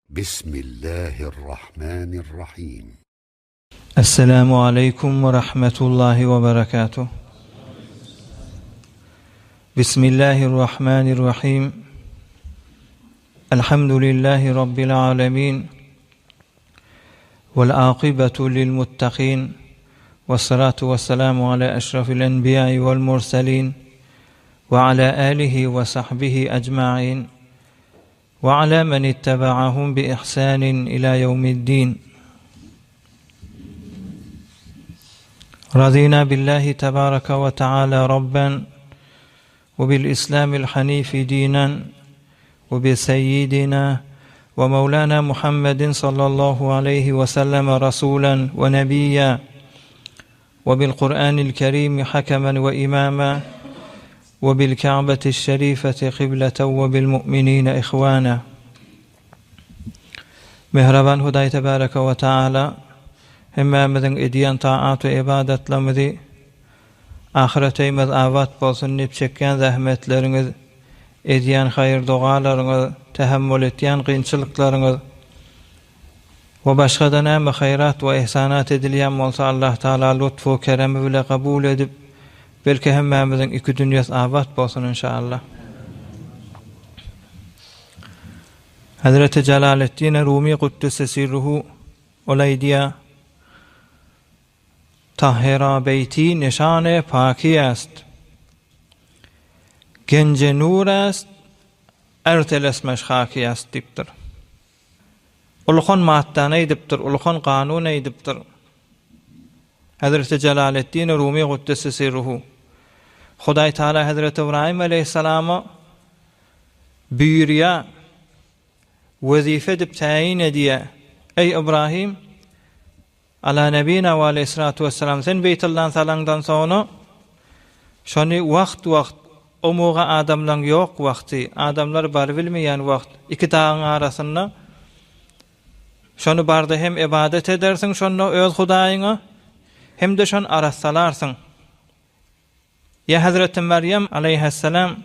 Bismillahirrahmanirrahim. Esselamu aleýkum we rahmetullahi we berekatuh. Bismillahirrahmanirrahim. Elhamdülillahi Rabbil alemin. Vel akibatu lil muttaqin. Ve salatu ve selamu ala eşrafil enbiyai vel murselin. Ve ala alihi ve sahbihi ecmain. Ve ala men ittebaahum bi ihsanin ila yevmiddin. Razina billahi tebaraka ve teala Rabben ve bil İslamil hanifi dinen ve bi seyyidina ve mevlana Muhammedin sallallahu aleyhi ve selleme rasulen ve nebiyya ve bil Kur'anil kerim hakemen ve imama ve bil Ka'beti şerifeti kıbleten ve bil mu'minine ihwana. Mähriban Hudaý Tebareke we Taala hemmämiziň edýän taat we ybadatlarymyzy ahyretimiz abat bolsun diýip çekýän zähmetleriňiz, edýän haýyr-dogalaryňyz, tähemmül etýän kynçylyklaryňyz we başga-da näme haýrat we ihsanat edilýän bolsa Allah Taala lutfu keremi bile kabul edip, belki hemmämiziň iki dünýesi abat bolsun inşallah. Hezreti Jelaleddin Rumi Kuddise Sirruhu ol aýdýar, Tahyra beýti nyşany paki est. Genji nur est, er telesmeş haki est diýipdir. Ulkan maddany aýdypdyr, ulkan kanun aýdypdyr. Hezreti Jelaleddin Rumi Kuddise Sirruhu. Hudaý Taala Hezreti Ybraýym aleýhissalama buýurýar, wezipe edip täýin edýär, Eý Ybrahym, Ala nebina we aleýhissalatu wessalam, sen Beýtullany salaňdan soňra, şony wagt-wagt, omuga adamlaň ýok wagty, adamlar barybilmeýän wagt, iki dagyň arasynda, şony barda hem ybadat edersiň şonda öz Hudaýyňa, hem-de şony arassalarsyň. Ýa Hezreti Merýem aleýhessalam,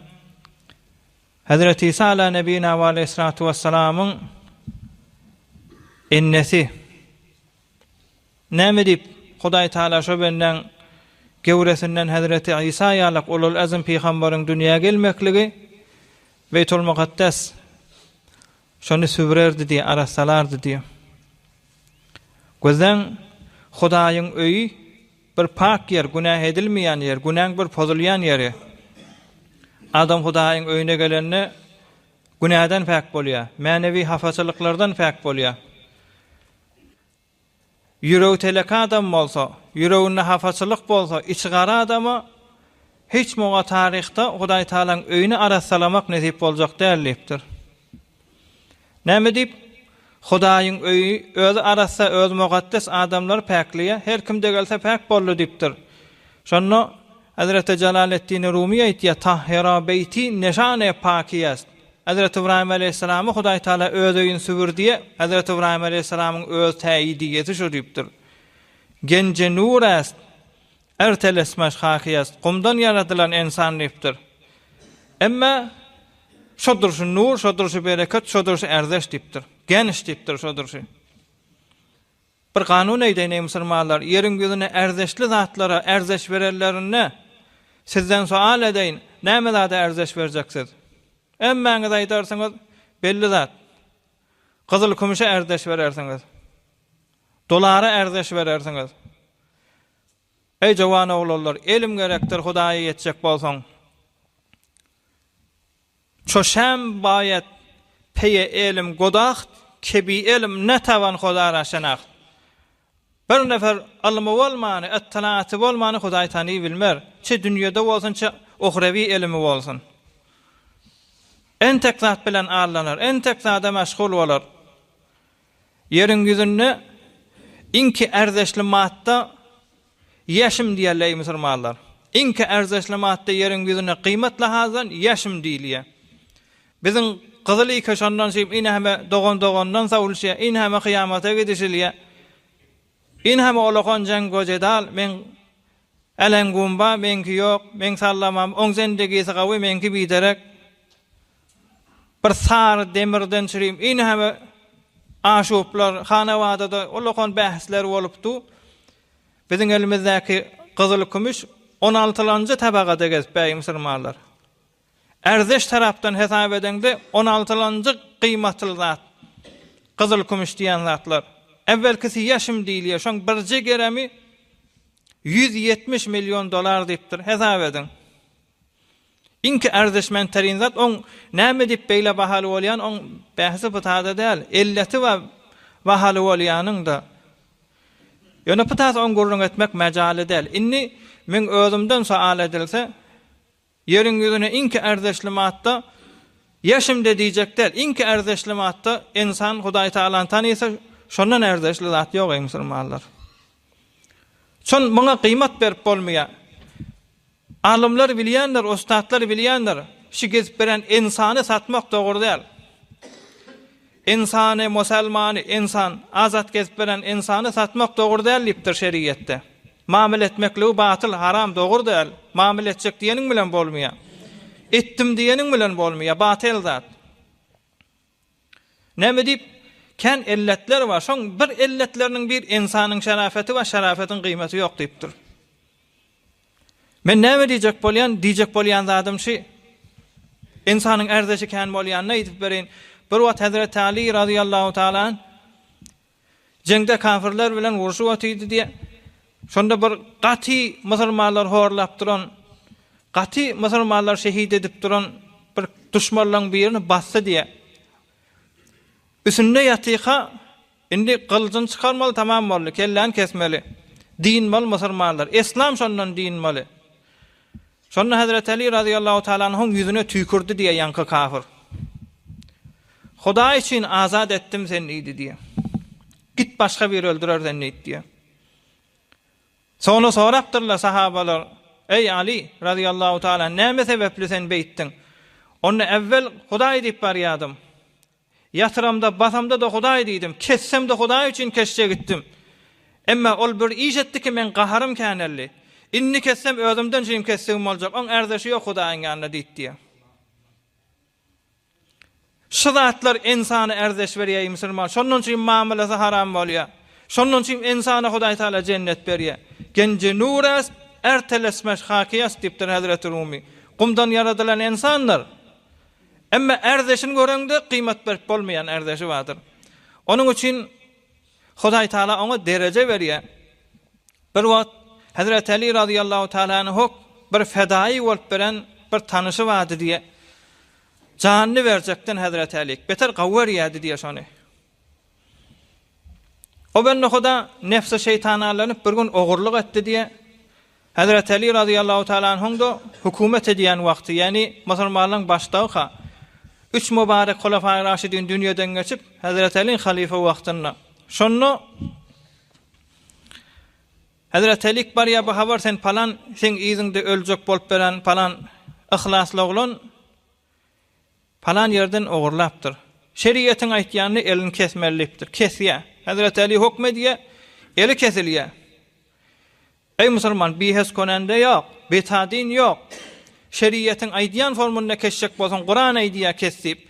Hezreti Isa ala nebina we aleýhissalatu wessalamyň ennesi näme diýip Hudaý Taala şo bendäň gewresinden Hezreti Isa ýalak ulul azm pygambaryň dünýä gelmekligi Beýtul Mukaddes şony sübürerdi diýip arassalardy diýip. Gözläň Hudaýyň öýi Bir pak ýer, günä edilmeýän ýer, günäň bir pozulýan ýeri. Adam Hudaýyň öýüne gelende günäden päk bolýar, mänewi hapaçylyklardan päk bolýar. Ýüregi telek adam bolsa, ýüreginde hapaçylyk bolsa, içi gara adama hiç muňa taryhda Hudaý Tagalaň öýüni arassalamak nesip boljak däl diýipdir. Näme diýip? Hudaýyň öýi özi arassa, özi mukaddes, adamlary päkleýär, her kim-de gelse päk boldy diýipdir. Şonda Hezreti Jelaleddin Rumy aýtýar, Tahira beýti neşane paki est. Hezreti Ybraýym aleýhissalamy Hudaý Tagala öz öýüni sübür diýýär, Hezreti Ybraýym aleýhissalamyň öz täýidiýesi şu diýipdir. Genje nur est. Ertelesmez hakyýast, gumdan ýaradylan ensan diýipdir. Emme şodur şu nur, şodur şu bereket, şodur şu ärzeş diýipdir. Geniş diýipdir şodur şu. Bir kanun eýdeýin eý musulmanlar, ýeriň ýüzüne ärzeşli zatlara ärzeş berenlerinde sizden soal edeýin, näme zada ärzeş berjek siz? Hemmäňiz aýdarsyňyz, belli zat. Gyzyl kümüşe ärzeş berersiňiz. Dolara ärzeş berersiňiz. Eý jowan oglanlar, elim gerekdir Hudaýa ýetjek bolsaň. Çoşäm baýat peýe elim godaht, kebi elim ne taban Hodara şenaht. Bir nefer ylmy bolmany, ytylaaty bolmany Hudaý tanyý bilmer. Çe dünýede bolsun, çe ohrewi elimi bolsun. Entek zat bilen allanar, entek zada meşgul bolar. Ýeriň ýüzünde iňki ärzeşli madda ýäşim diýerler eý musulmanlar. Iňki ärzeşli madda ýeriň ýüzünde gyýmat lahazdan ýäşim diýilýär. Biziň gyzyl ike şondan şeýip inäme dogan dogandan sawulşýar, inäme kyýamata gidişilýär. Inäme olakan jeň gojedal meň älengumba meňki ýok, meň sallamam oň zendegisi gawy meňki biderek. Bir sary demirden çürim inäme. Aşuplar, Hanabadada ullakan bähsler bolupdy. Biziň elimizdäki gyzyl-kümüş on altylanjy tabagada gezip bäý musulmanlar. Ärzeş tarapdan hesap edeňde on altylanjy gymatly zat gyzyl-kümüş diýen zatlar. Äwwelkisi ýaşym diýilýär, şoň birje geremi 170 million dollar diýipdir, hesap ediň. Iňki ärzeşmen terin zat oň näme diýip beýle bahaly bolýan oň bähsi pytada däl, elleti bar bahaly bolýanyň-da. Ýöne pytasy oň gürrüň etmek mejaly däl. Indi meň özümden soal edilse, Ýeriň ýüzüne iňki ärzeşli madda, ýa şimdi diýjek däl, iňki ärzeşli madda ynsan Hudaý Tagalany tanysa, şondan ärzeşli zat ýok eý musulmanlar. Şon muňa gyýmat berip bolmaýar. Alymlar bilýändir, ussatlar bilýändir, şu gezip beren ynsany satmak dogry däl. Ynsany, musalmany, ynsan, azat gezip beren ynsany satmak dogry däl diýipdir şeriýetde. Mamyl etmekligi batyl, haram, dogry däl. Mamyl etjek diýeniň bilen bolmaýar. Etdim diýeniň bilen bolmaýar, batyl zat. Näme diýip, kän elletler bar. Şoň bir elletleriniň bir ynsanyň şerafeti bar, şerafetiň gyýmaty ýok diýipdir. Men näme diýjek bolýan? Diýjek bolýan zadym şi, ynsanyň ärdeşi kän bolýanyny aýdyp bereýin. Bir wagt Hezreti Aly razyýallahu taala anh jeňde kafirler bilen urşup otyrdy diýýär. Şonda bir gaty musulmanlary horlap duran, gaty musulmanlary şehit edip duran bir duşmanlaryň birini basdy diýýär. Üsünde ýatyka Indi gylyjyny çykarmaly tamam boldy, kelläni kesmeli. Dynmaly musulmanlar. Eslam şondan dynmaly. Şonda Hezreti Aly razyýallahu taala anhuň ýüzüne tüýkürdi diýýär ýaňky kafir. Hudaý üçin azat etdim seni diýdi diýýär. Git başga biri öldürer seni diýdi diýýär. Soňra sorapdyrlar sahabalar, Eý Aly razyýallahu taala näme sebäpli sen beýtdiň? Onda äwwel Hudaý diýip barýadym. Ýatyramda, basamda-da Hudaý diýdim, kessem-de Hudaý üçin kesjek gitdim. Emma ol bir iş etdi ki, meň gaharym käneldi. Indi kessem özümden şirin kesdigim boljak, oň ärdeşi ýok Hudaýyň ýanynda diýdi diýýär. Şu zatlar ynsana ärdeş berýär eý musulman. Şondan üçin mamylasy haram bolýar. Şondan üçin ynsana Hudaý Taala jennet berýär. Genji nur est, ertelesmeş haki est diýipdir Hezreti Rumi. Gumdan ýaradylan ynsandyr. Emma ärdeşini göreňde gyýmat berip bolmaýan ärdeşi bardyr. Onuň üçin Hudaý Taala oňa dereje berýär. Bir wagt Hezreti Aly razyýallahu taala anhu bir fedaýy bolup beren bir tanyşy bardy diýýär. Janyny berjekden Hezreti Aly beter gawy berýärdi diýýär şony. O bende Huda nefsi şeýtana allanyp bir gün ogurlyk etdi diýýär. Hezreti Aly razyýallahu taala anhuň-da hökümet edýän wagty, ýagny musulmanlaryň başdagyka, üç mübarek Hulafaýy Raşidin dünýeden geçip, Hezreti Alyň halyfa wagtynda. Şonda Hezreti Alyk barýar bu habar sen palan, seň yzyňda öljek bolup beren palan yhlasly oglan Palan ýerden ogurlapdyr. Şeriýetiň aýtýanyny elini kesmeli diýipdir. Kesýär. Hezreti Aly hökm edýär, eli kesilýär. Eý musulman, bihes konende ýok, betadin ýok. Şeriýetiň aýdýan formunda kesjek bolsaň, Kuran aýdýar kes diýip.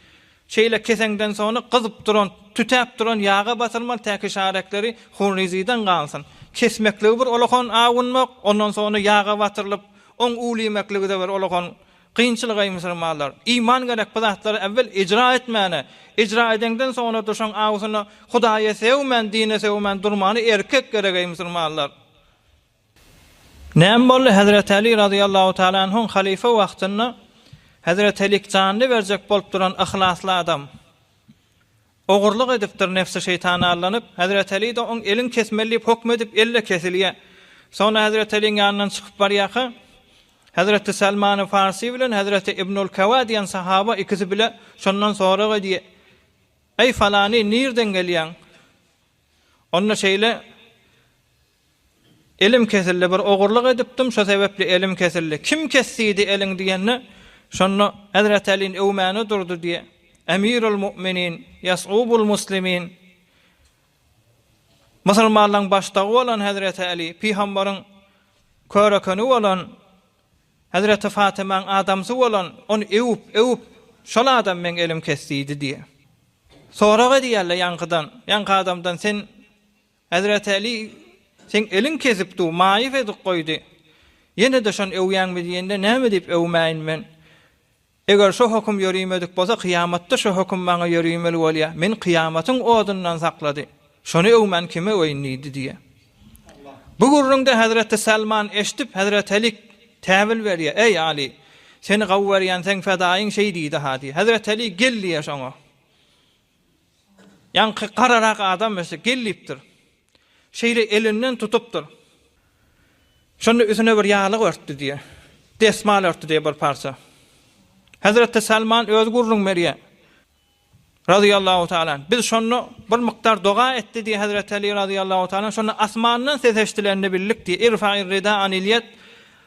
Şeýle keseňden soňra gyzyp duran, tütäp duran ýaga batyrmaly täki şarekleri hunriziden galsyn. Kesmekligi bir olakan awunmak, ondan soňra ýaga batyrylyp, oň uwlymekligi-de bir olakan Kynçylyk eý musulmanlar! Iman gerek bu zatlary äwwel ijra etmäne, ijra edeňden soňra-da şoň awusyna Hudaýa sögmän, dine sögmän durmany erkek gerek eý musulmanlar! Näme boldy Hezreti Aly razyýallahu taala anhuň halyfa wagtynda Hezreti Alik janyny berjek bolup duran yhlasly adam. Ogurlyk edipdir nefsi şeýtana allanyp, Hezreti Aly-da oň elin kesmeli diýip hokm edip elle kesilýä. Soňra Hezreti Alyň ýanyndan çykyp barýaka, Hezreti Salmany Farsy bilen Hezreti Ibnul Kewa diýen sahaba ikisi bile şondan sorag edýä. Eý falany nirden gelýäň? Onda şeýle Elim kesildi, bir ogurlyk edipdim, şo sebäpli elim kesildi. Kim kesdidi eliňi diýende, şonda Hezreti Alyny öwmäne durdy diýe. Emirul mu'minin, ýas'ubul muslimin, musulmanlaryň başdagy bolan Hezreti Aly, pygambaryň körekeni bolan, Hezreti Fatymaň adamsy bolan, ony öwüp, öwüp, şol adam meň elim kesdidi diýe. Sorag edýärler ýaňkydan, ýaňky adamdan sen Hezreti Äli seň eliň kesip dur, maýyp edip goýdy. Ýene-de şony öwýäňmi diýende, näme diýip öwmäýin men? Eger şo höküm ýörimedik bolsa, kyýamatda şo höküm maňa ýörimeli bolýar. Meni kyýamatyň odundan saklady. Şony öwmän kimi öweýin diýdi diýýär. Bu gürrüňde hezreti Salman eşidip, hezreti Älik täwil berýär, Eý, Aly! Seni gawy berýän seň fedaýyň şeý diýdi-ha diýýär. Hezreti Äli gel diýýär şoňa. Ýaňky gararak adam bolsa gel diýipdir. Şeýle elinden tutupdyr. Şonda üstüne bir ýaglyk örtdi diýýär. Desmal örtdi diýýär bir parça. Hezreti Salman özi gürrüň berýär. Razyýallahu taala. Biz şonda bir mukdar doga etdi diýýär Hezreti Ali razyýallahu taala. Şonda asmandan ses eşdilenini bildik diýýär. Irfa'ir rida anil ýed.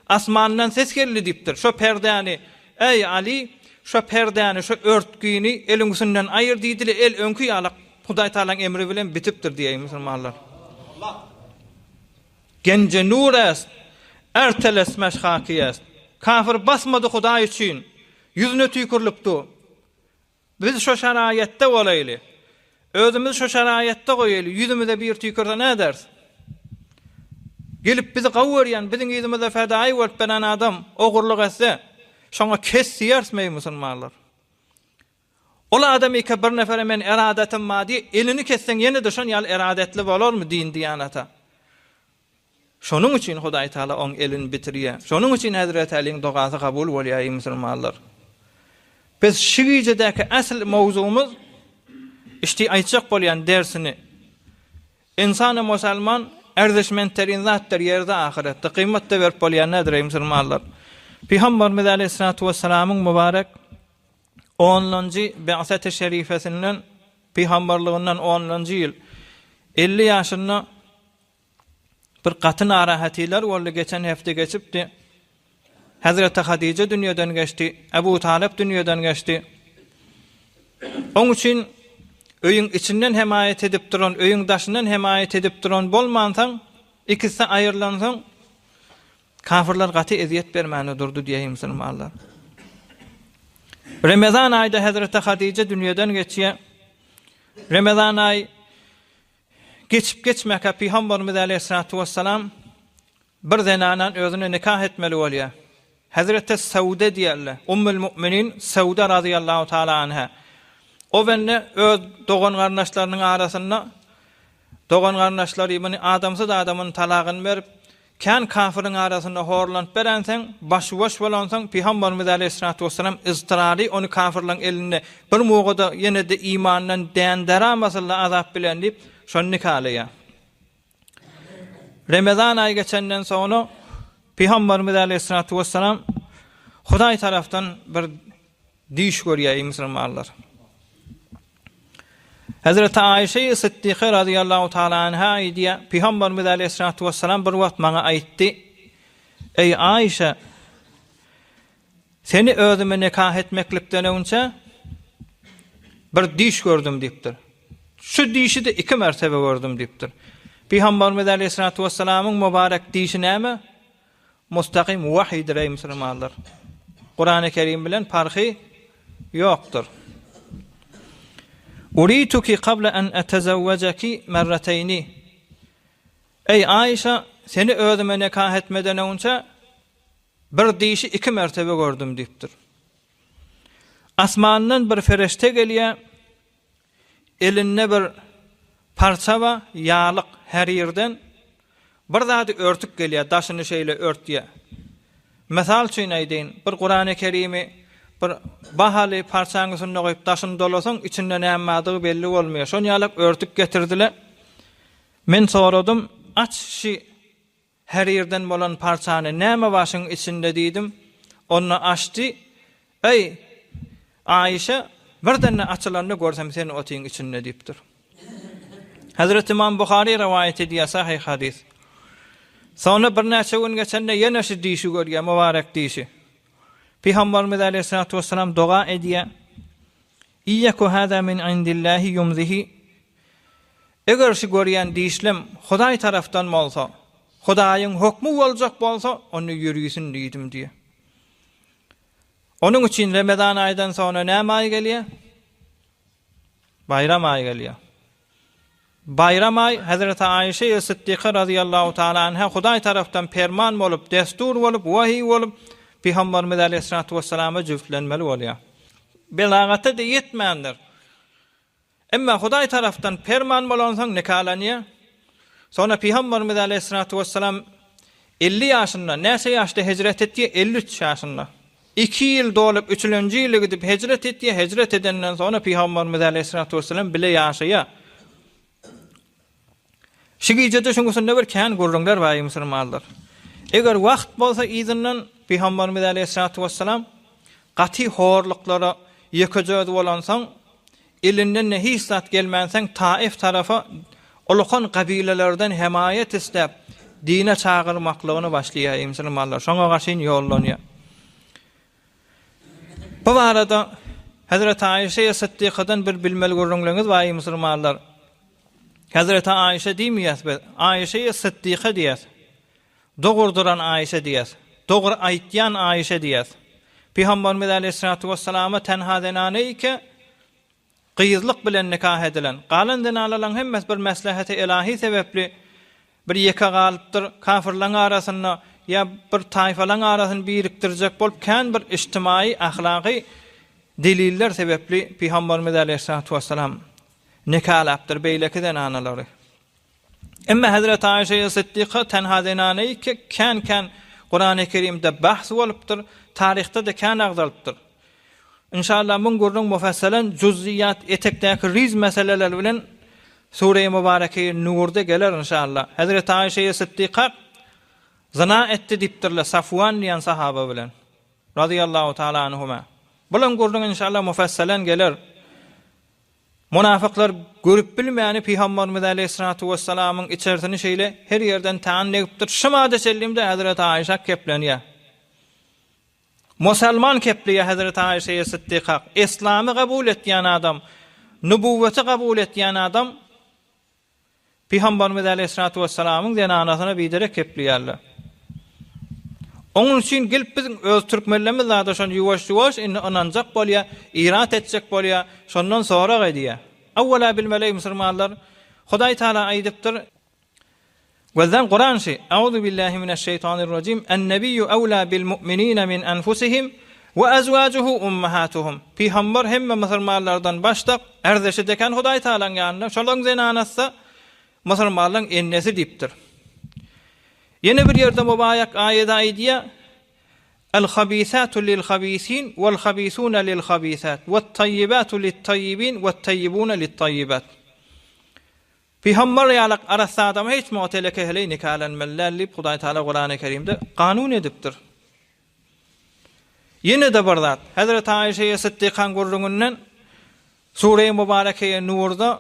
Asmandan ses geldi diýipdir. Şo perdäni, eý, Aly, şo perdäni, şo örtgini eliň üstünden aýyr diýdile, el öňki ýalak Hudaý Tagalaň emri bilen bitipdir diýeýin musulmanlar. Genje nur est, ertelesmeş haki est. Kafir basmady Hudaý üçin, ýüzüne tüýkürilip dur. Biz şo şaraýatda bolaýly. Özümizi şo şaraýatda goýaýly, ýüzümize bir tüýkürse näderis? Gelip bizi gowy görýän, biziň yzymyzda fedaýy bolup beren adam ogurlyk etse, şoňa kes diýerismi eý musulmanlar? Ol adam eke bir nefere men eradatim bar diýip, elini kesseň ýene-de şon ýaly eradetli bolarmy din-diýanata? Şonuň üçin Hudaý Taala oň elini bitirýär. Şonuň üçin Hezreti Alyň dogasy kabul bolýar eý musulmanlar. Biz şu gijedäki äsl mowzugymyz işdi aýtjak bolýan dersini Ynsany musalman erzişmentterin zatdyr ýerde ahyretde gymmat-da berip bolýan nädir eý musulmanlar. Pygamberimiz aleýhissalatu wessalamyň mübarek onlanjy Bi'seti şerifesinden pygamberliginden onlanjy ýyl 50 ýaşynda Bir gaty narahatylar boldy, geçen hepde geçipdi. Hezreti Hadyja dünýeden geçdi, Ebu Talyp dünýeden geçdi. Oň üçin öýüň içinden hemaýat edip duran, öýüň daşyndan hemaýat edip duran bolmansoň, ikisi aýrylansoň, kafirler gaty ezýet bermäne durdy diýeýin musulmanlar. Remezan aýda Hezreti Hadyja dünýeden geçýär. Remezan aý Geçip geçmäkä Pygamberimiz aleýhissalatu wessalam bir zenanan özüne nikah etmeli bolýar. Hezreti Sewde diýerler. Ummul Mu'minin Sewde razyýallahu taala anha. O bende öz dogan-garyndaşlarynyň arasynda dogan-garyndaşlary muny adamsyz adamyny talagyny berip, Kän kafyryň arasynda horlanyp berenseň, başy boş bolansoň, Pygamberimiz aleýhissalatu wessalam yztyrary ony kafyrlaryň elinde bir mugada ýene-de imandan dänderämasynla azap bilen diýip, şony nikalaýar. Remezan aýy geçenden soňra Pygamberimiz aleýhissalatu wessalam Hudaý tarapdan bir Düýş görýär eý musulmanlar. Hezreti Aýşe Sytdyka razyýallahu taala anha aýdýar, Pygamberimiz aleýhissalatu wessalam bir wagt maňa aýtdy, Eý Aýşe, seni özüme nikah etmeklikden öňçe bir düýş gördüm diýipdir. Şu düýşi-de iki mertebe gördüm diýipdir. Pygamberimiz aleýhissalatu wessalamyň mübarek düýşi näme? Mustakym wahydyr eý musulmanlar. Kurany Kerim bilen parhy ýokdur. Urituki kabla en etezewwejeki merreteýni. Eý Aişa, seni özüme nikah etmeden öňçe bir dişi iki mertebe gördüm diýipdir. Asmandan bir fereşte gelýär, Elinde bir parça bar, ýalyk, härirden. Bir zady örtüp gelýär, daşyny şeýle örtýär. Mysal üçin aýdaýyn, bir Kurany Kerimi bir bahaly parçaň üstünde goýup, daşyny dolasaň, içinde näme bardygy belli bolmaýar. Şon ýalak örtüp getirdiler. Men soradym, Aç şi Herirden bolan parçany näme başyň içinde diýdim. Onda açdy. Eý, Aişe, birden-de açylanda görsem sen otyň içinde diýipdir. Hezreti Ymam Buhary rowaýat edýär, sahyh hadys. Soňra birnäçe gün geçende ýene şu dişi görýär, mübarek dişi. Pygamberimiz aleýhissalatu wessalam doga edýär. Iýeku hâzâ min indillâhi ýumzihi Eger şu görýän dişlem Hudaý tarapdan bolsa, Hudaýyň hökmi boljak bolsa, onda ýörisin diýdim diýýär. Onuň üçin Remezan aýdan soňra näme aý gelýär? Baýram aýy gelýär. Baýram aý Hezreti Aýşe Sytdyka razyýallahu taala anha Hudaý tarapdan perman bolup, destur bolup, wahyý bolup, Pygamberimiz aleýhissalatu wessalama jübtlenmeli bolýar. Belagata-da ýetmändir. Emma Hudaý tarapdan perman bolansoň nikalanýar. Soňra Pygamberimiz aleýhissalatu wessalam 50 ýaşynda, näçe ýaşda hijret etýär? 53 ýaşynda. Iki ýyl dolup, üçülenji ýyly gidip hejret etýär, hejret edenden soňra Pygamberimiz aleýhissalatu wessalam bile ýaşaýar. Şu gijede şuň üstünde bir kän gürrüňler bar eý musulmanlar. Eger wagt bolsa yzyndan Pygamberimiz aleýhissalatu wessalam gaty horluklara ýekeje özi bolansoň Elinden-de hiç zat gelmänsoň Taif tarapa ulakan gabylalardan hemaýat isläp, dine çagyrmaklygyny başlaýar, eý musulmanlar, şoňa garşyn ýollanýar. Bu barada Hezreti Aýşe Sytdykadan bir bilmeli gürrüňleriňiz bar, eý musulmanlar. Hezreti Aýşe diýmeýäs biz, Aýşe Sytdyka diýýäs. Dogurdyran Aýşe diýýäs. Dogry aýtýan Aýşe diýýäs. Pygamberimiz aleýhissalatu wessalama tenha zenana ike gyzlyk bilen nikah edilen. Galan zenanalaryň hemmesi bir mesleheti elahi sebäpli bir ýeke galypdyr, kafirlaryň arasynda ýa bir taýfalaryň arasyny birikdirjek bolup kän bir ijtimaýy, ahlaky deliller sebäpli Pygamberimiz aleýhissalatu wessalam nikalapdyr beýleki zenanalary. Emma Hezreti Aýşe Sytdyka tenha zenana ki kän-kän Kurany Kerimde bahs bolupdyr, taryhda-da kän agzalypdyr. Inşallah muň gürrüň mufesselen juzziýat etekdäki riz meseleler bilen Sure-i Mübarekeýi Nurda geler inşallah. Hezreti Aýşe Sytdyka zyna etdi diýipdirler Safwan diýen sahaba bilen. Razyýallahu taala anhuma. Bulaň gürrüňi inşallah mufesselen geler. Munafyklar görüp bilmäni Pygamberimiz aleýhissalatu wessalamyň içerisini şeýle her ýerden tan degipdir. Şymada çenlimde Hezreti Aýşa keplenýär. Musalman kepleýär Hezreti Aýşeýe Sytdyka. Yslamy kabul etýän adam, nubuwweti kabul etýän adam Pygamberimiz aleýhissalatu wessalamyň zenanasyna biderek kepleýärler. Onuň üçin gelip biziň öz türkmenlerimiz zada şony ýuwaş-ýuwaş indi ynanjak bolýar, irat etjek bolýar, şondan sorag edýär. Awwala bilmeli eý musulmanlar, Hudaý Taala aýdypdyr, Gözden Kuran şi, Auzu billahi mineşşeýtanirrajim, En-nebiýu ewla bil mu'minine min enfusihim we ezwajuhu ummahatuhum. Pygamber hemme musulmanlardan başdak ärdeşi deken Hudaý Taalaň ýanynda, şolaň zenanasy musulmanlaň ennesi diýipdir. Ýene bir ýerde mubaýak aýada aýdýar, El-habisatu lil-habisin wal-habisuna lil-habisat wat-taýýibatu lit-taýýibin wat-taýýibuna lit-taýýibat. Pygamber ýalak arassa adama hiç muňa teleke heleý nikalanmaly däl diýip Hudaý Taala Kurany Kerimde kanun edipdir. Ýene-de bir zat, Hezreti Aýşeýe Sytdykaň gürrüňinden Sure-i Mübarekeýe Nurda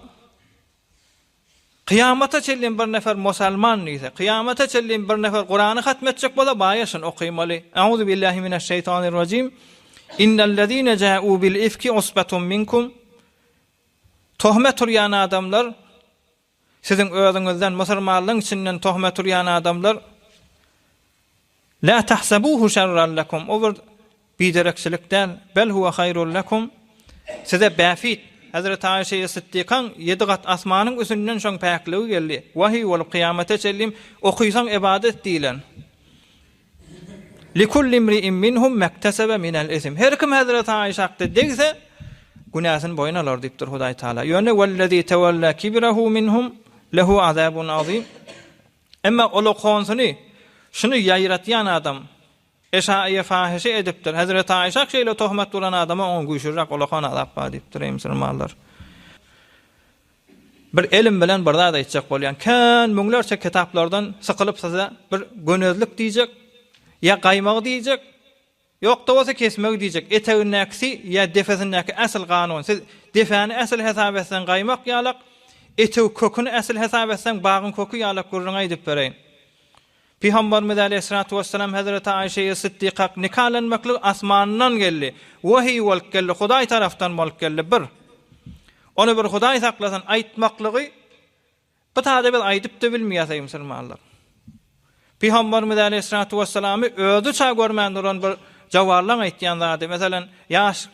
Kyýamata çenli bir nefer musalman diýse, kyýamata çenli bir nefer Kurany hatm etjek bolsa baýa şuny okymaly. Auzu billahi mineşşeýtanirrajim. Innellezine ja'u bil ifki usbatun minkum. Tohmet urýan adamlar, siziň özüňizden, musulmanlaryň içinden tohmet urýan adamlar, La tahsabuhu şerran lekum, o bir biderekçilik däl, bel huwe haýrun lekum, size bähbit, Hezreti Aýşeýe Sytdykaň ýedi gat asmanyň üstünden şoň päkligi geldi, wahyý bolup kyýamata çenli okysaň ybadat diýlen. Likulli imri'in minhum mektesebe minel ism. Her kim Hezreti Aýşe hakda degse, günäsini boýun alar diýipdir Hudaý Taala. Ýöne wellezî tewella kibrehu minhum lehu azabun azim. Emma ulakansyny, şuny ýaýratýan adam eşaýa fahişe edipdir. Hezreti Aýşe şeýle tohmat uran adama oňa güýçlüräk ulakan azap bar diýipdir eý musulmanlar. Bir elim bilen bir zat aýtjak bolýan. Kän müňlerçe kitaplardan sykylyp size bir gönezlik diýjek, ýa gaýmagy diýjek, ýok-da bolsa kesmegi diýjek. Etegindäkisi ýa defesindäki äsl kanun. Siz defäni äsl hesap etseň gaýmak ýalak, etegi köküni äsl hesap etseň bagyň köki ýalak gürrüň aýdyp bereýin. Pygamberimiz aleýhissalatu wessalam hezreti Aýşeýe Sytdykak nikalanmaklyk asmandan geldi. Wahyý bolup geldi, Hudaý tarapdan bolup geldi. Bir. Ony bir Hudaý saklasyn, aýtmaklygy bu zady biz aýdyp-da bilmeýäs eý musulmanlar. Pygamberimiz aleýhissalatu wessalamy özüçe görmän duran bir jawallaň aýtýan zady, meselem, ýaş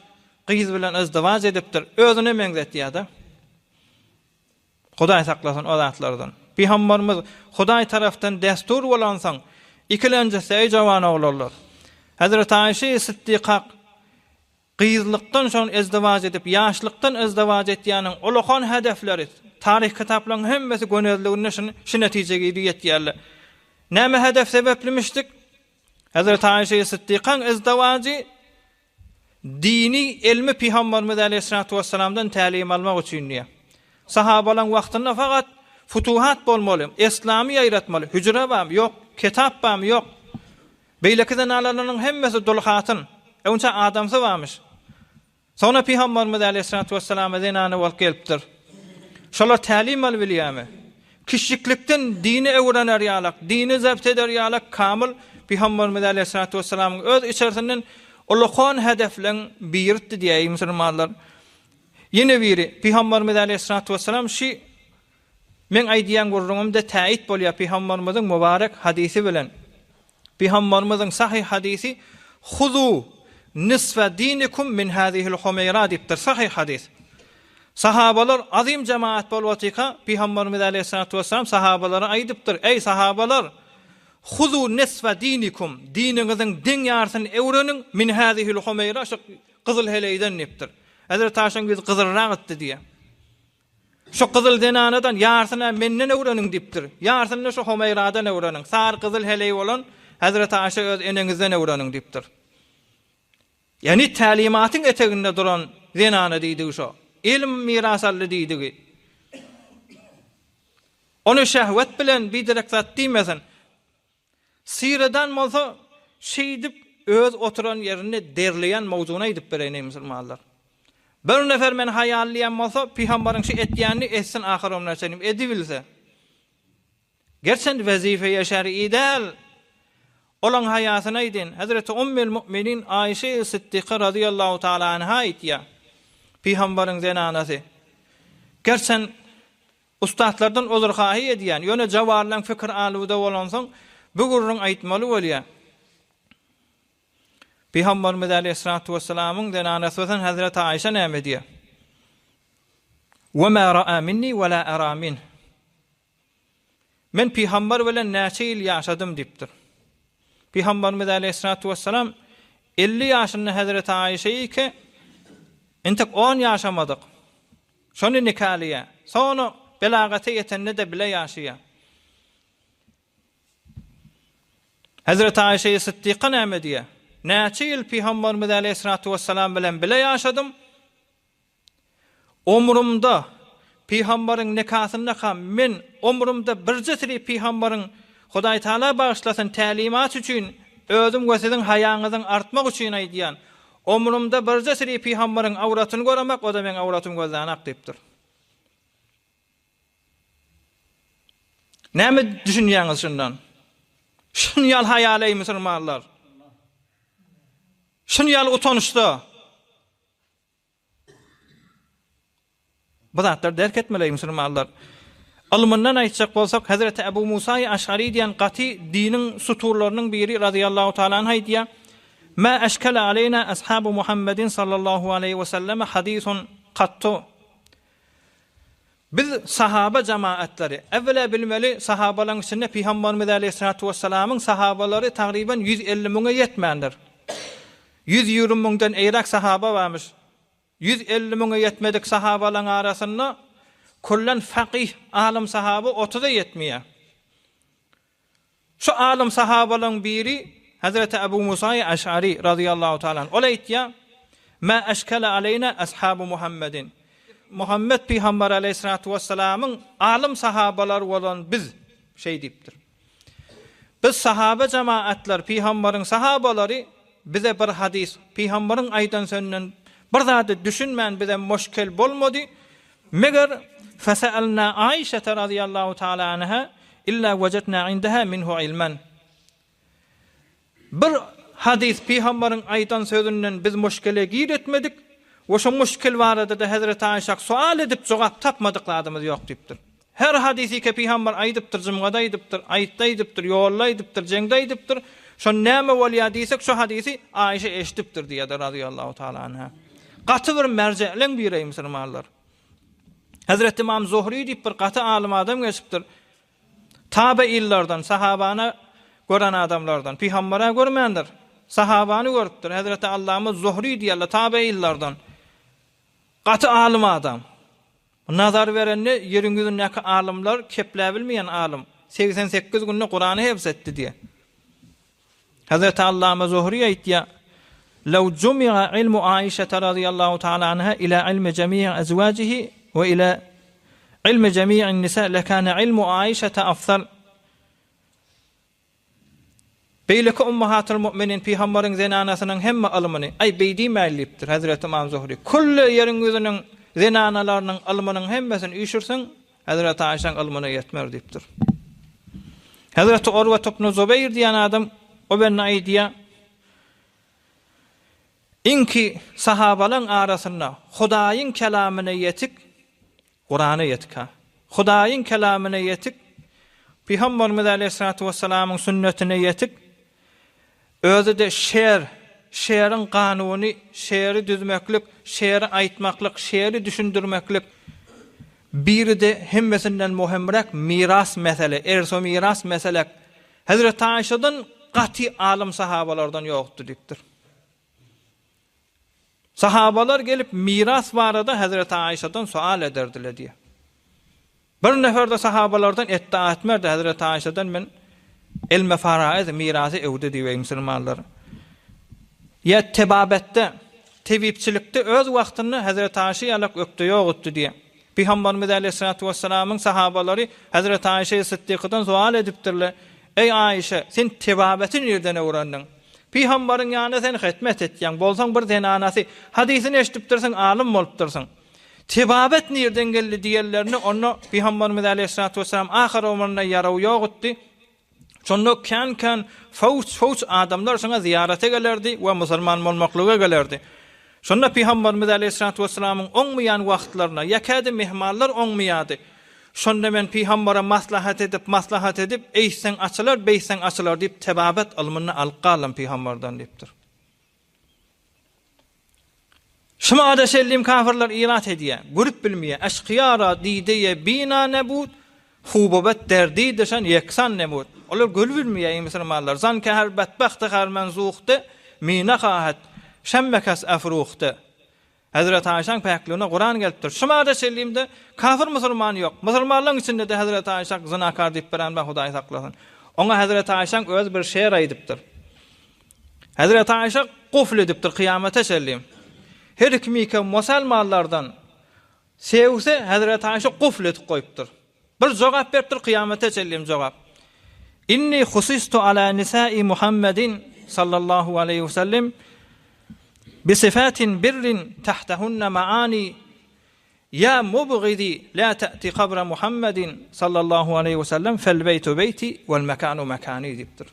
gyz bilen yzdywaç edipdir, özüne meňzetýär-de. Hudaý saklasyn o zatlardan. Pygambarymyz Hudaý tarapdan destur bolansoň, ikilenjisi, eý jawan oglanlar! Hezreti Aýşe Syddykak gyzlykdan şon ezdiwaç edip, ýaşlykdan ezdiwaç etýäniň ulakan hedefleri, taryh kitaplaryň hemmesi gönezliginde şuny şu netijä girip ýetýärler. Näme hedef sebeplimişdik? Hezreti Aýşe Syddykaň ezdiwajy Dini elmi Pygamberimiz aleýhissalatu wessalamdan tälim almak üçin diýýär. Sahabalaň wagtynda fakat futuhat bolmaly, eslamy ýaýratmaly, hüjre barmy? Ýok. Ketap barmy? Ýok. Beýleki zenanalarynyň hemmesi dul hatyn. Öňçä adamsy barmyş. Soňra Pygamberimiz aleýhissalatu wessalama zenany bolup gelipdir. Şolar tälim alyp bilýärmi? Kiçjiklikden dini öwrener ýalak, dini zabt eder ýalak kamyl Pygamberimiz aleýhissalatu wessalamyň öz içersinden ulakan hedefleň biritdi diýäýi musulmanlar. Ýene biri, Pygamberimiz aleýhissalatu wessalam şi meň aýdýan gürrüňimde täýit bolýar Pygamberimiziň mübarek hadysy bilen. Pygamberimiziň sahyh hadysy Huzu nisfe dinikum min hazihil humeýra diýipdir. Sahyh hadys. Sahabalar azym jemaat bolup otyka, Pygamberimiz aleýhissalatu wessalam sahabalara aýdypdyr, Eý sahabalar! Huzu nisfe dinikum, diniňiziň deň ýarsyny öwreniň, min hazihil humeýra, şu gyzyl heleýden diýipdir. Hezreti Aýşaň ýüzi gyzylrak etdi diýýär. Şu gyzyl zenanadan ýarsyny-a menden öwreniň diýipdir. Ýarsyny-da şu Homeýradan öwreniň. Sary gyzyl heleý bolan Hezreti Aýşa öz eneňizden öwreniň diýipdir. Ýagny tälimatyň eteginde duran zenana diýdigi şo. Ylym miras aldy diýdigi. Ony şehwet bilen biderek zat diýmesin. Syradan bolsa şeýdip öz oturan ýerinde derleýän mowzugyny aýdyp bereýin eý musulmanlar. Bir nefer meni haýal diýen bolsa pygambaryň şu etýänini etsin ahyr ömrüne çenli edibilse. Gerçen wezifeýe şer'i däl. Olaň haýasyny aýdyn. Hezreti Ummül Mu'minin Aýşe Syddyka razyýallahu taala anha aýtýar. Pygambaryň zenanasy. Gerçen Ussatlardan uzr-haýy edýän, ýöne jawarlaň pikir aluwda bolansoň, bu gürrüň aýtmaly bolýar. Pygamberimiz aleýhissalatu wessalamyň zenanasy bolan Hezreti Aýşa näme diýýär? Wa ma ra'a minni wa la ara minh. Men pygamber bilen näçe ýyl ýaşadym diýipdir. Pygamberimiz aleýhissalatu wessalam 50 ýaşynda Hezreti Aýşeýi entek 10 ýaşamadyk. Şony nikalaýar. Soňra belagata ýetende-de bile ýaşaýar. Hezreti Aýşe-i Sytdyka näme diýýär? Näçe ýyl Pygamberimiz aleýhissalatu wessalam bilen bile ýaşadym. Ömrümde Pygamberiň nikasyndakam men ömrümde birje siri Pygamberiň Hudaý Taala bagyşlasyn tälimaty üçin özüm we siziň haýaňyzyň artmagy üçin aýdýan. Ömrümde birje siri Pygamberiň awratyny göremek o-da meň awratym gözlänak diýipdir. Näme düşünýäňiz şundan? Şun ýaly haýal eý musulmanlar. Şun ýaly utançda. Bu zatlary derk etmeli eý musulmanlar. Ylmyndan aýtjak bolsak, Hezreti Ebu Musaýy Aşgary diýen gaty diniň suturlarynyň biri razyýallahu taala anh aýdýar, Mä eşkele aleýna ashabu Muhammedin sallallahu aleýhi we selleme hadisun kattu. Biz sahaba jemaatlary, äwwela bilmeli, sahabalaryň içinde Pygamberimiz aleýhissalatu wessalamyň sahabalary tagryban 150 müňe ýetmändir. 120 müňden eýräk sahaba barmyş. 150 müňe ýetmedik sahabalaryň arasynda küllen fakyh, alym sahaba otuza ýetmeýär. Şu alym sahabalaryň biri Hezreti Ebu Musaýy Aş'ary razyýallahu taala anh. Ol aýtýar, Mä eşkele aleýna ashabu Muhammedin. Muhammet pygamber aleýhissalatu wessalamyň alym sahabalary bolan biz şeý diýipdir. Biz sahaba jemaatlar, pygambaryň sahabalary bize bir hadys, pygambaryň aýdan sözünden bir zady düşünmän bize muşkil bolmady. Meger feseelna Aişete razyýallahu taala anha illa wejedna indeha minhu ilmen. Bir hadys pygambaryň aýdan sözünden biz muşkile gir etmedik we şo muşkil barada-da Hezreti Aişak sual edip jogap tapmadyk zadymyz ýok diýipdir. Her hadysy ke pygamber aýdypdyr, jumgada aýdypdyr, aýtda aýdypdyr, ýolda aýdypdyr, jeňde aýdypdyr, şo näme bolýar diýsek şo hadysy Aişe eşidipdir diýýärler razyýallahu taala anha. Gaty bir merje'leň biri musulmanlar. Hezreti Ymam Zuhri diýip bir gaty alym adam geçipdir. Tabeillerden, sahabany gören adamlardan, pygamber-ä görmändir. Sahabany görüpdir. Hezreti Allama Zuhri diýerler, tabeillerden. Gaty alym adam. Nazar berende ýeriň ýüzündäki alymlar kepläbilmeýän alym. 88 günde Kurany hebz etdi diýýär. Hezreti Allama Zuhri aýtýar, Lew jumi'a ilmu Aişete razyýallahu ta'ala anha ila ilmi jemi'i ezwajihi we ila ilmi jemi'in nisa lekana ilmu Aişete afzal. Beýleki ummahatul mu'minin pygambaryň zenanasynyň hemme ylmyny, aý beý diýmäýli diýipdir Hezreti Ymam Zuhri. Külli ýeriň ýüzüniň zenanalarynyň ylmynyň hemmesini üýşürseň, Hezreti Aýşaň ylmyna ýetmer diýipdir. Hezreti Urwet ibn Zubeýr diýen adam o bende aýdýar, Iňki sahabalaň arasynda Hudaýyň kelamyna ýetik, Kurana ýetik ha. Hudaýyň kelamyna ýetik, Pygamberimiz aleýhissalatu wessalamyň sünnetine ýetik, Özi-de şer, şeriň kanuny, şeri düzmeklik, şeri aýtmaklyk, şeri düşündirmeklik, biri-de hemmesinden möhümräk miras mesele, erso-miras meselek Hezreti Aýşadan gaty alym sahabalardan ýokdy diýipdir. Sahabalar gelip miras barada Hezreti Aýşadan sual ederdiler diýýär. Bir nefer-de sahabalardan etdi etmerdi Hezreti Aýşadan men elme faraýyz mirasy öwdi diýip musulmanlar. Ýa tebabetde, tebipçilikde öz wagtynda Hezreti Aýşa ýalak ökde ýokdy diýýär. Pygamberimiz aleýhissalatu wessalamyň sahabalary Hezreti Aýşe Syddykadan sual edipdirler, Eý Aýşe, sen tebabeti nirden öwrendiň? Pygambaryň ýanynda sen hyzmat etýäň, bolsaň bir zenanasy, hadysyny eşidipdirsiň, alym bolupdyrsyň. Tebabet nirden geldi diýenlerinde, onda Pygamberimiz aleýhissalatu wessalam ahyr ömründe ýaraw ýokdy. Şonda kän-kän fawç-fawç adamlar şoňa zyýarata gelerdi we musulman bolmaklyga gelerdi. Şonda Pygamberimiz aleýhissalatu wessalamyň oňmaýan wagtlaryna ýa kädi myhmanlar oňmaýardy. Şonda men Pygambere maslahat edip, maslahat edip, eýtseň açylar, beýtseň açylar diýip tebabet ylmyny alyp galdym Pygamberden diýipdir. Şumada şellim kafirler irat edýär, görüp bilmeýär. Eşkyýara dideýe bina nebut, hububet derdi dişen ýeksan nebut. Olar görüp bilmeýär eý musulmanlar. Zan ke her betbahty her menzuhde, mine hahet, şemme kes efruhde. Hezreti Aýşaň päkligine Kuran gelipdir. Şu mada çenlimde kafir musulman ýok. Musulmanlaryň içinde-de Hezreti Aýşa zynakar diýip biren bar Hudaý saklasyn. Oňa Hezreti Aýşaň özi bir şeýr aýdypdyr. Hezreti Aýşa gufl edipdir kyýamata çenli. Her kimike musalmanlardan sewse Hezreti Aýşa gufl edip goýupdyr. Bir jogap beripdir kyýamata çenli jogap. Inni husistu ala nisai Muhammedin sallallahu aleýhi we sellem bi sifatin birrin tahtahunna maani Ya mubgidi la ta'ti kabra Muhammedin sallallahu aleýhi we sellem fel beýtu beýti wel mekanu mekani diýipdir.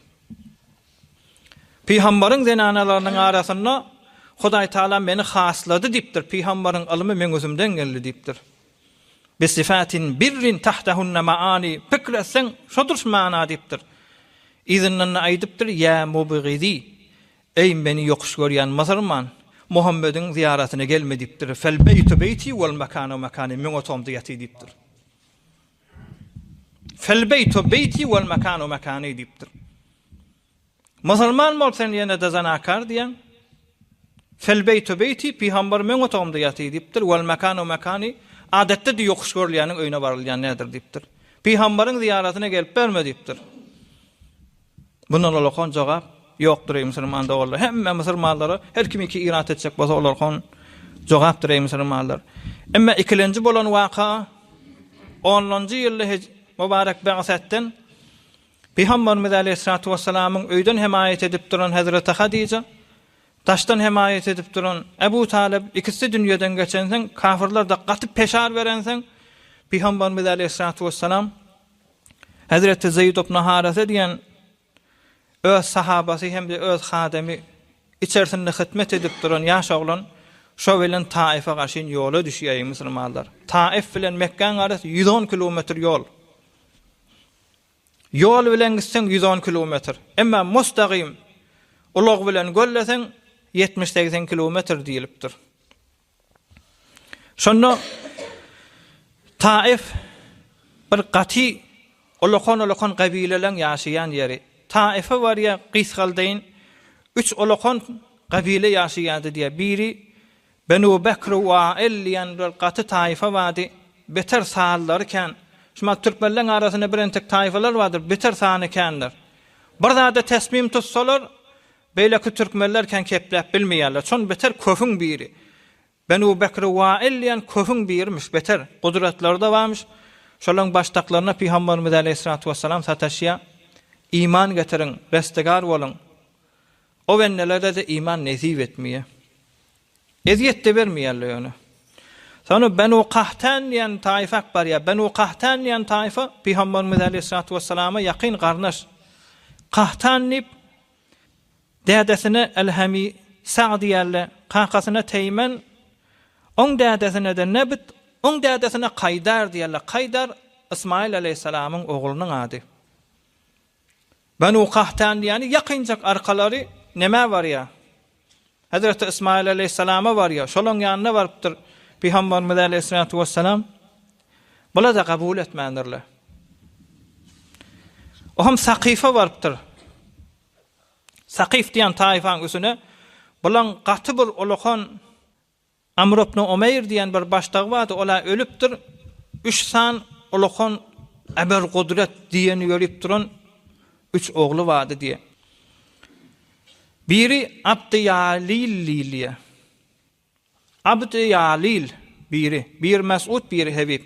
Pygambaryň zenanalarynyň arasynda Hudaý Taala meni haslady diýipdir. Pygambaryň ylmy meň özümden geldi diýipdir. Bi sifatin birrin tahtahunna maani pikir etseň şodur şu mana diýipdir. Yzyndan-da aýdypdyr, Ýa mubgidi, eý meni ýokuş görýän musulman, Muhammediň zyýaratyna gelme diýipdir. Fel beýtu beýti wal mekanu mekani, meň otagymda ýaty diýipdir. Fel beýtu beýti wal mekanu mekani diýipdir. Musulman bolup sen ýene-de zanakar diýýäň. Fel beýtu beýti, pygamber meň otagymda ýatyr diýipdir, wal mekanu mekani, adatda-da ýokuş görülýäniň öýüne barylýan nädir diýipdir. Pygamberiň zyýaratyna gelip berme diýipdir. Bundan olakan jogap ýokdur eý musulman doganlar. Hemme musulmanlara her kim iki irat etjek bolsa olarkan jogapdyr eý musulmanlar. Emma ikilenji bolan waka onlanjy ýylda mübarek Ba'setden Pygamberimiz aleýhissalatu wessalamyň öýden hemaýat edip duran hezreti Hadyja, daşdan hemaýat edip duran Ebu Talyp ikisi dünýeden geçensoň, kafyrlar-da gaty peşar berensoň, Pygamberimiz aleýhissalatu wessalam hezreti Zeýd ibn Harese diýen öz sahabasy hem-de öz hademy içerisinde hytmet edip duran ýaş oglan şo bilen Taife garşyn ýola düşýär, eý musulmanlar. Taif bilen Mekgäň arasy 110 kilometr ýol. Ýol bilen gitseň 110 kilometr. Emma mustagym ulag bilen gölleseň 70-80 kilometr diýlipdir. Şonda. Taif bir gaty ulakan-ulakan gabileleň ýaşaýan ýeri. Taife barýa gysgaldaýyn, üç ulakan gabile ýaşaýardy diýýär. Biri Benu Bekr Wail diýen bir gaty taýfa bardy. Beter sanlary kän. Şumat türkmenleň arasynda bir entek taýfalar bardyr, beter sany kändir. Bir zada tesmim tutsalar, beýleki türkmenler kän kepläp bilmeýärler. Şon beter köhüň biri. Benu Bekr Wail diýen köhüň birimiş, beter gudratlary-da barmyş. Şolaň başdaklaryna Pygamberimiz aleýhissalatu wessalam sataşýar. Iman getiriň, restegar boluň. O bendelere-de iman nesip etmeýär. Ezýet-de bermeýärler ýöne. Soňra Benu Kahtan diýen taýfa barýar. Benu Kahtan diýen taýfa Pygamberimiz aleýhissalatu wessalama ýakyn garyndaş. Kahtan diýip, dädesine Elhemi Sag diýerler, kakasyna Teýmen, oň dädesine-de Nebit, oň dädesine Kaýdar diýerler. Kaýdar Ysmaýyl aleýhissalamyň oglunyň ady. Benu Kahtan diýeni ýakynjak arkalary nämä barýar? Hezreti Ysmaýyl aleýhissalama barýar. Şolaň ýanyna barypdyr Pygamberimiz aleýhissalatu wessalam. Bular-da kabul etmändirler. O hem Sakyfa barypdyr. Sakyf diýen taýfaň üstüne bulaň gaty bir ulakan Amr ibn Umeýr diýen bir başdagy bardy, ol-a ölüpdir, üç san ulakan äber-gudrat diýeni ýörüp duran üç ogly bardy diýýär. Biri Abdy-Ýalil diýilýär. Abdy-Ýalil biri, biri Mesut, biri Hebib.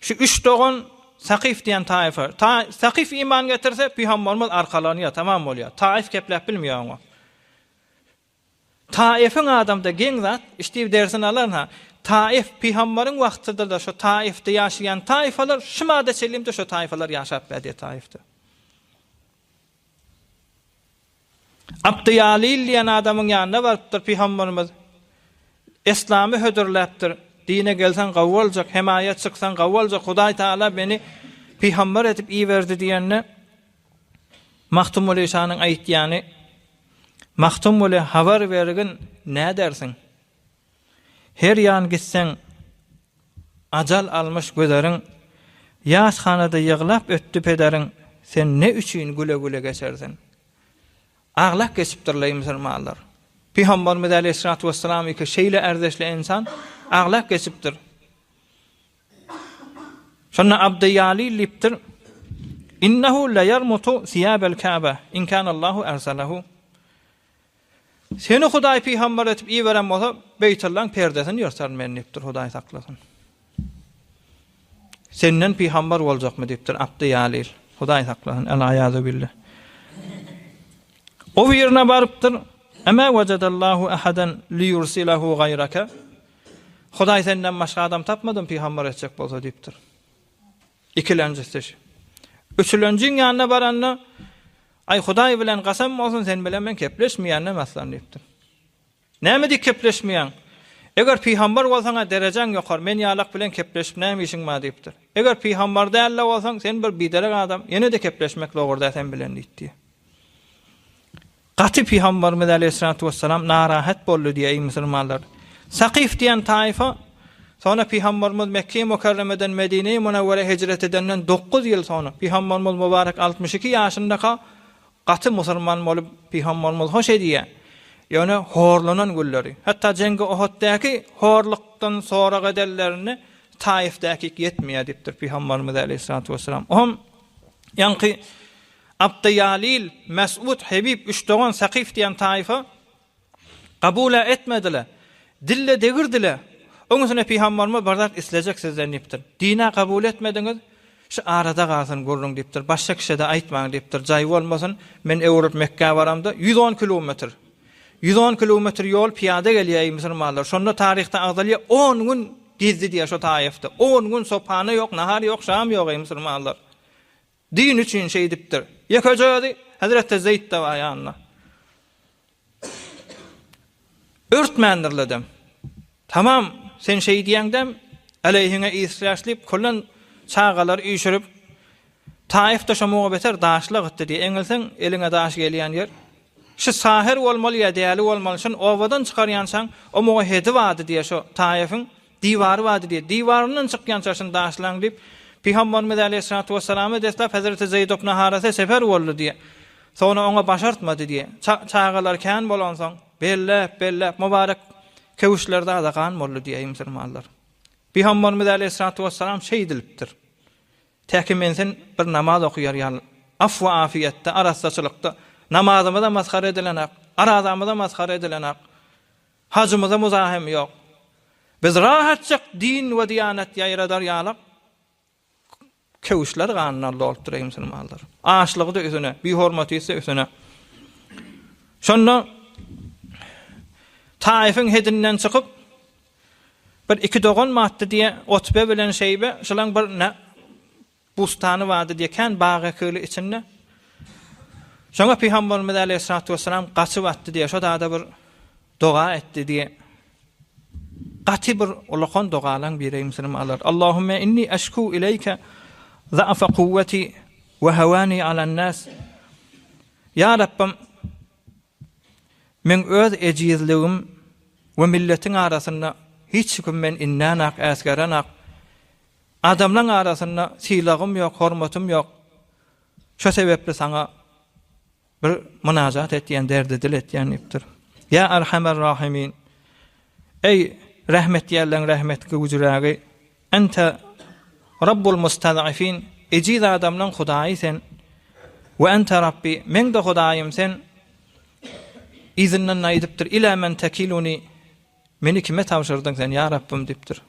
Şu üç dogan Sakyf diýen taýfa. Sakyf iman getirse, pygamberimiz arkalanýar, tamam bolýar. Taýf kepläp bilmeýär oňa. Taifyň adamda geň zat, işdiw dersini alaryn-ha. Taif pygambaryň wagtydyr-da şo Taifde ýaşaýan taýfalar şu mada çenlimde şo taýfalar ýaşap bädýä Taifde. Abdyýalil diýen adamyň ýanyna barypdyr pygambarymyz. Eslamy hödürläpdir. Dine gelseň gowy boljak, hemaýa çyksaň gowy boljak, Hudaý Taala meni pygambar edip iberdi diýende Magtymguly şanyň aýtýany Magtymguly habar bergin nädersiň? Her ýan gitseň ajal almyş güzeriň, Ýas hanada ýyglap ötdi pederiň, Sen ne üçin güle-güle geçersiň? Aglap geçipdirleý musulmanlar. Pygamberimiz aleýhissalatu wessalam iki şeýle ärdeşli ynsan aglap geçipdir. Şonda Abdyýalil diýipdir, Innehu leýermutu siýabel Käbe, in kânallahu erselehu. Seni Hudaý pygamber etip iberen bolsa, Beýtullaň perdesini ýyrtaryn men diýipdir, Hudaý saklasyn. Senden pygamber boljakmy diýipdir Abdyýalil. Hudaý saklasyn, el-aýazu billah. O birine barypdyr, Ema wejadallahu ahadan liyursilahu gaýraka. Hudaý senden başga adam tapmadym pygamber etjek bolsa diýipdir. Ikilenjisi şu. Üçülenjiň ýanyna baranda, Aý Hudaý bilen kasam bolsun sen bilen men kepleşmeýänem aslan diýipdir. Näme diýip kepleşmeýäň? Eger pygamber bolsaň-a derejäň ýokary, men ýalak bilen kepleşip näme işiň bar diýipdir. Eger pygamber däl-de bolsaň, sen bir biderek adam, ýene-de kepleşmek dogry däl sen bilen diýipdi. Gaty Pygamberimiz aleýhissalatu wessalam narahat boldy diýýär, eý musulmanlar! Sakyf diýen taýfa soňra Pygamberimiz Mekge-i Mükerremeden Medine-i Münewwerä hijret edenden dokuz ýyl soňra Pygamberimiz mübarek 62 ýaşyndaka gaty musulman bolup Pygamberimiz hoş edýär. Ýöne horlanan günleri, hatda Jeňgi Ohuddaky horlukdan sorag edenlerinde Taifdäki ýetmeýär diýipdir Pygamberimiz aleýhissalatu wessalam. Ohm ýaňky Abdyýalil, Mesut, Hebib üç dogan Sakyf diýen taýfa kabul-a etmediler. Dille degirdiler. Oň üstüne pygamberimiz bir zat islejek sizden diýipdir. Din-ä kabul etmediňiz, şu arada galsyn gürrüň diýipdir. Başga kişä-de aýtmaň diýipdir. Jaý bolmasyn, men öwrülip Mekgä baramda 110 kilometr. 110 kilometr ýol pyýada gelýär eý musulmanlar. Şonda taryhda agzalýar on gün gezdi diýýär şo taýafda. On gün sophana ýok, nahar ýok, şam ýok eý musulmanlar. Din üçin şeýdipdir. Ýekeje özi Hezreti Zeýd-de bar ýanynda. Örtmändirledem. Tamam, sen şeý diýeňdem, aleýhiňe isläşlip, kullan çagalary üýşürip, Taifde şo muňa beter daşlyk etdi diý. Eňilseň, eliňe daş gelýän ýer. Şu sahyr bolmaly ýa däli bolmaly, şuny obadan çykarýançaň, o muňa hedi bardy diýe şo Taifiň. Diwary bardy diýýär. Diwaryndan çykýança şuny daşlaň diýip, Pygamberimiz aleýhissalatu wessalama deslap hezreti Zeýd ibn Harese sefer boldy diýýär. Soňra oňa başartmady diýýär. Çagalar kän bolansoň, belläp, belläp, mübarek köwüşlerde ada gan boldy diýýär, eý musulmanlar. Pygamberimiz aleýhissalatu wessalam şeýdilipdir. Täki men sen bir namaz okaýar ýaly, afw-afiýetde, arassaçylykda, namazymyza masgara edilenak, arazamyza masgara edilenak, hajymyza muzahem ýok. Biz rahatjak din we diýanet ýaýradar ýalak, köwüşler ganyndan dolupdyr eý musulmanlar. Açlygy-da üsüne, bihormaty-da üsüne. Şonda Taifyň hedinden çykyp, Bir iki dogan batdy diýe, Otbe bilen Şeýbe, şolaň bir nä bustany bardy diýe, kän bag ekigli içinde. Şoňa Pygamberimiz aleýhissalatu wessalam gaçyp atdy diýe, şo zada bir doga etdi diýe. Gaty bir ulakan dogalaň biri musulmanlar. Allahümme inni eşku ileýke za'fa kuwweti we hawani alan nas. Ýa Rabbim, Meň öz ejizligim we milletiň arasynda hiç kim men indänak, äsgerenak. Adamlaň arasynda sylagym ýok, hormatym ýok. Şo sebäpli saňa bir mynajat etýän, derdi-dil etýän diýipdir. Ýa Erhamer Rahimin! Eý, rehmet edýänleň rehmet güwjürägi! Ente Rabbul mustaz'ifin, ejiz adamlaň Hudaýy sen. We ente Rabbi, meň-de Hudaýym sen. Yzyndan aýdypdyr, Ila men tekiluni, meni kime tabşyrdyň sen, ýa Rabbym diýipdir.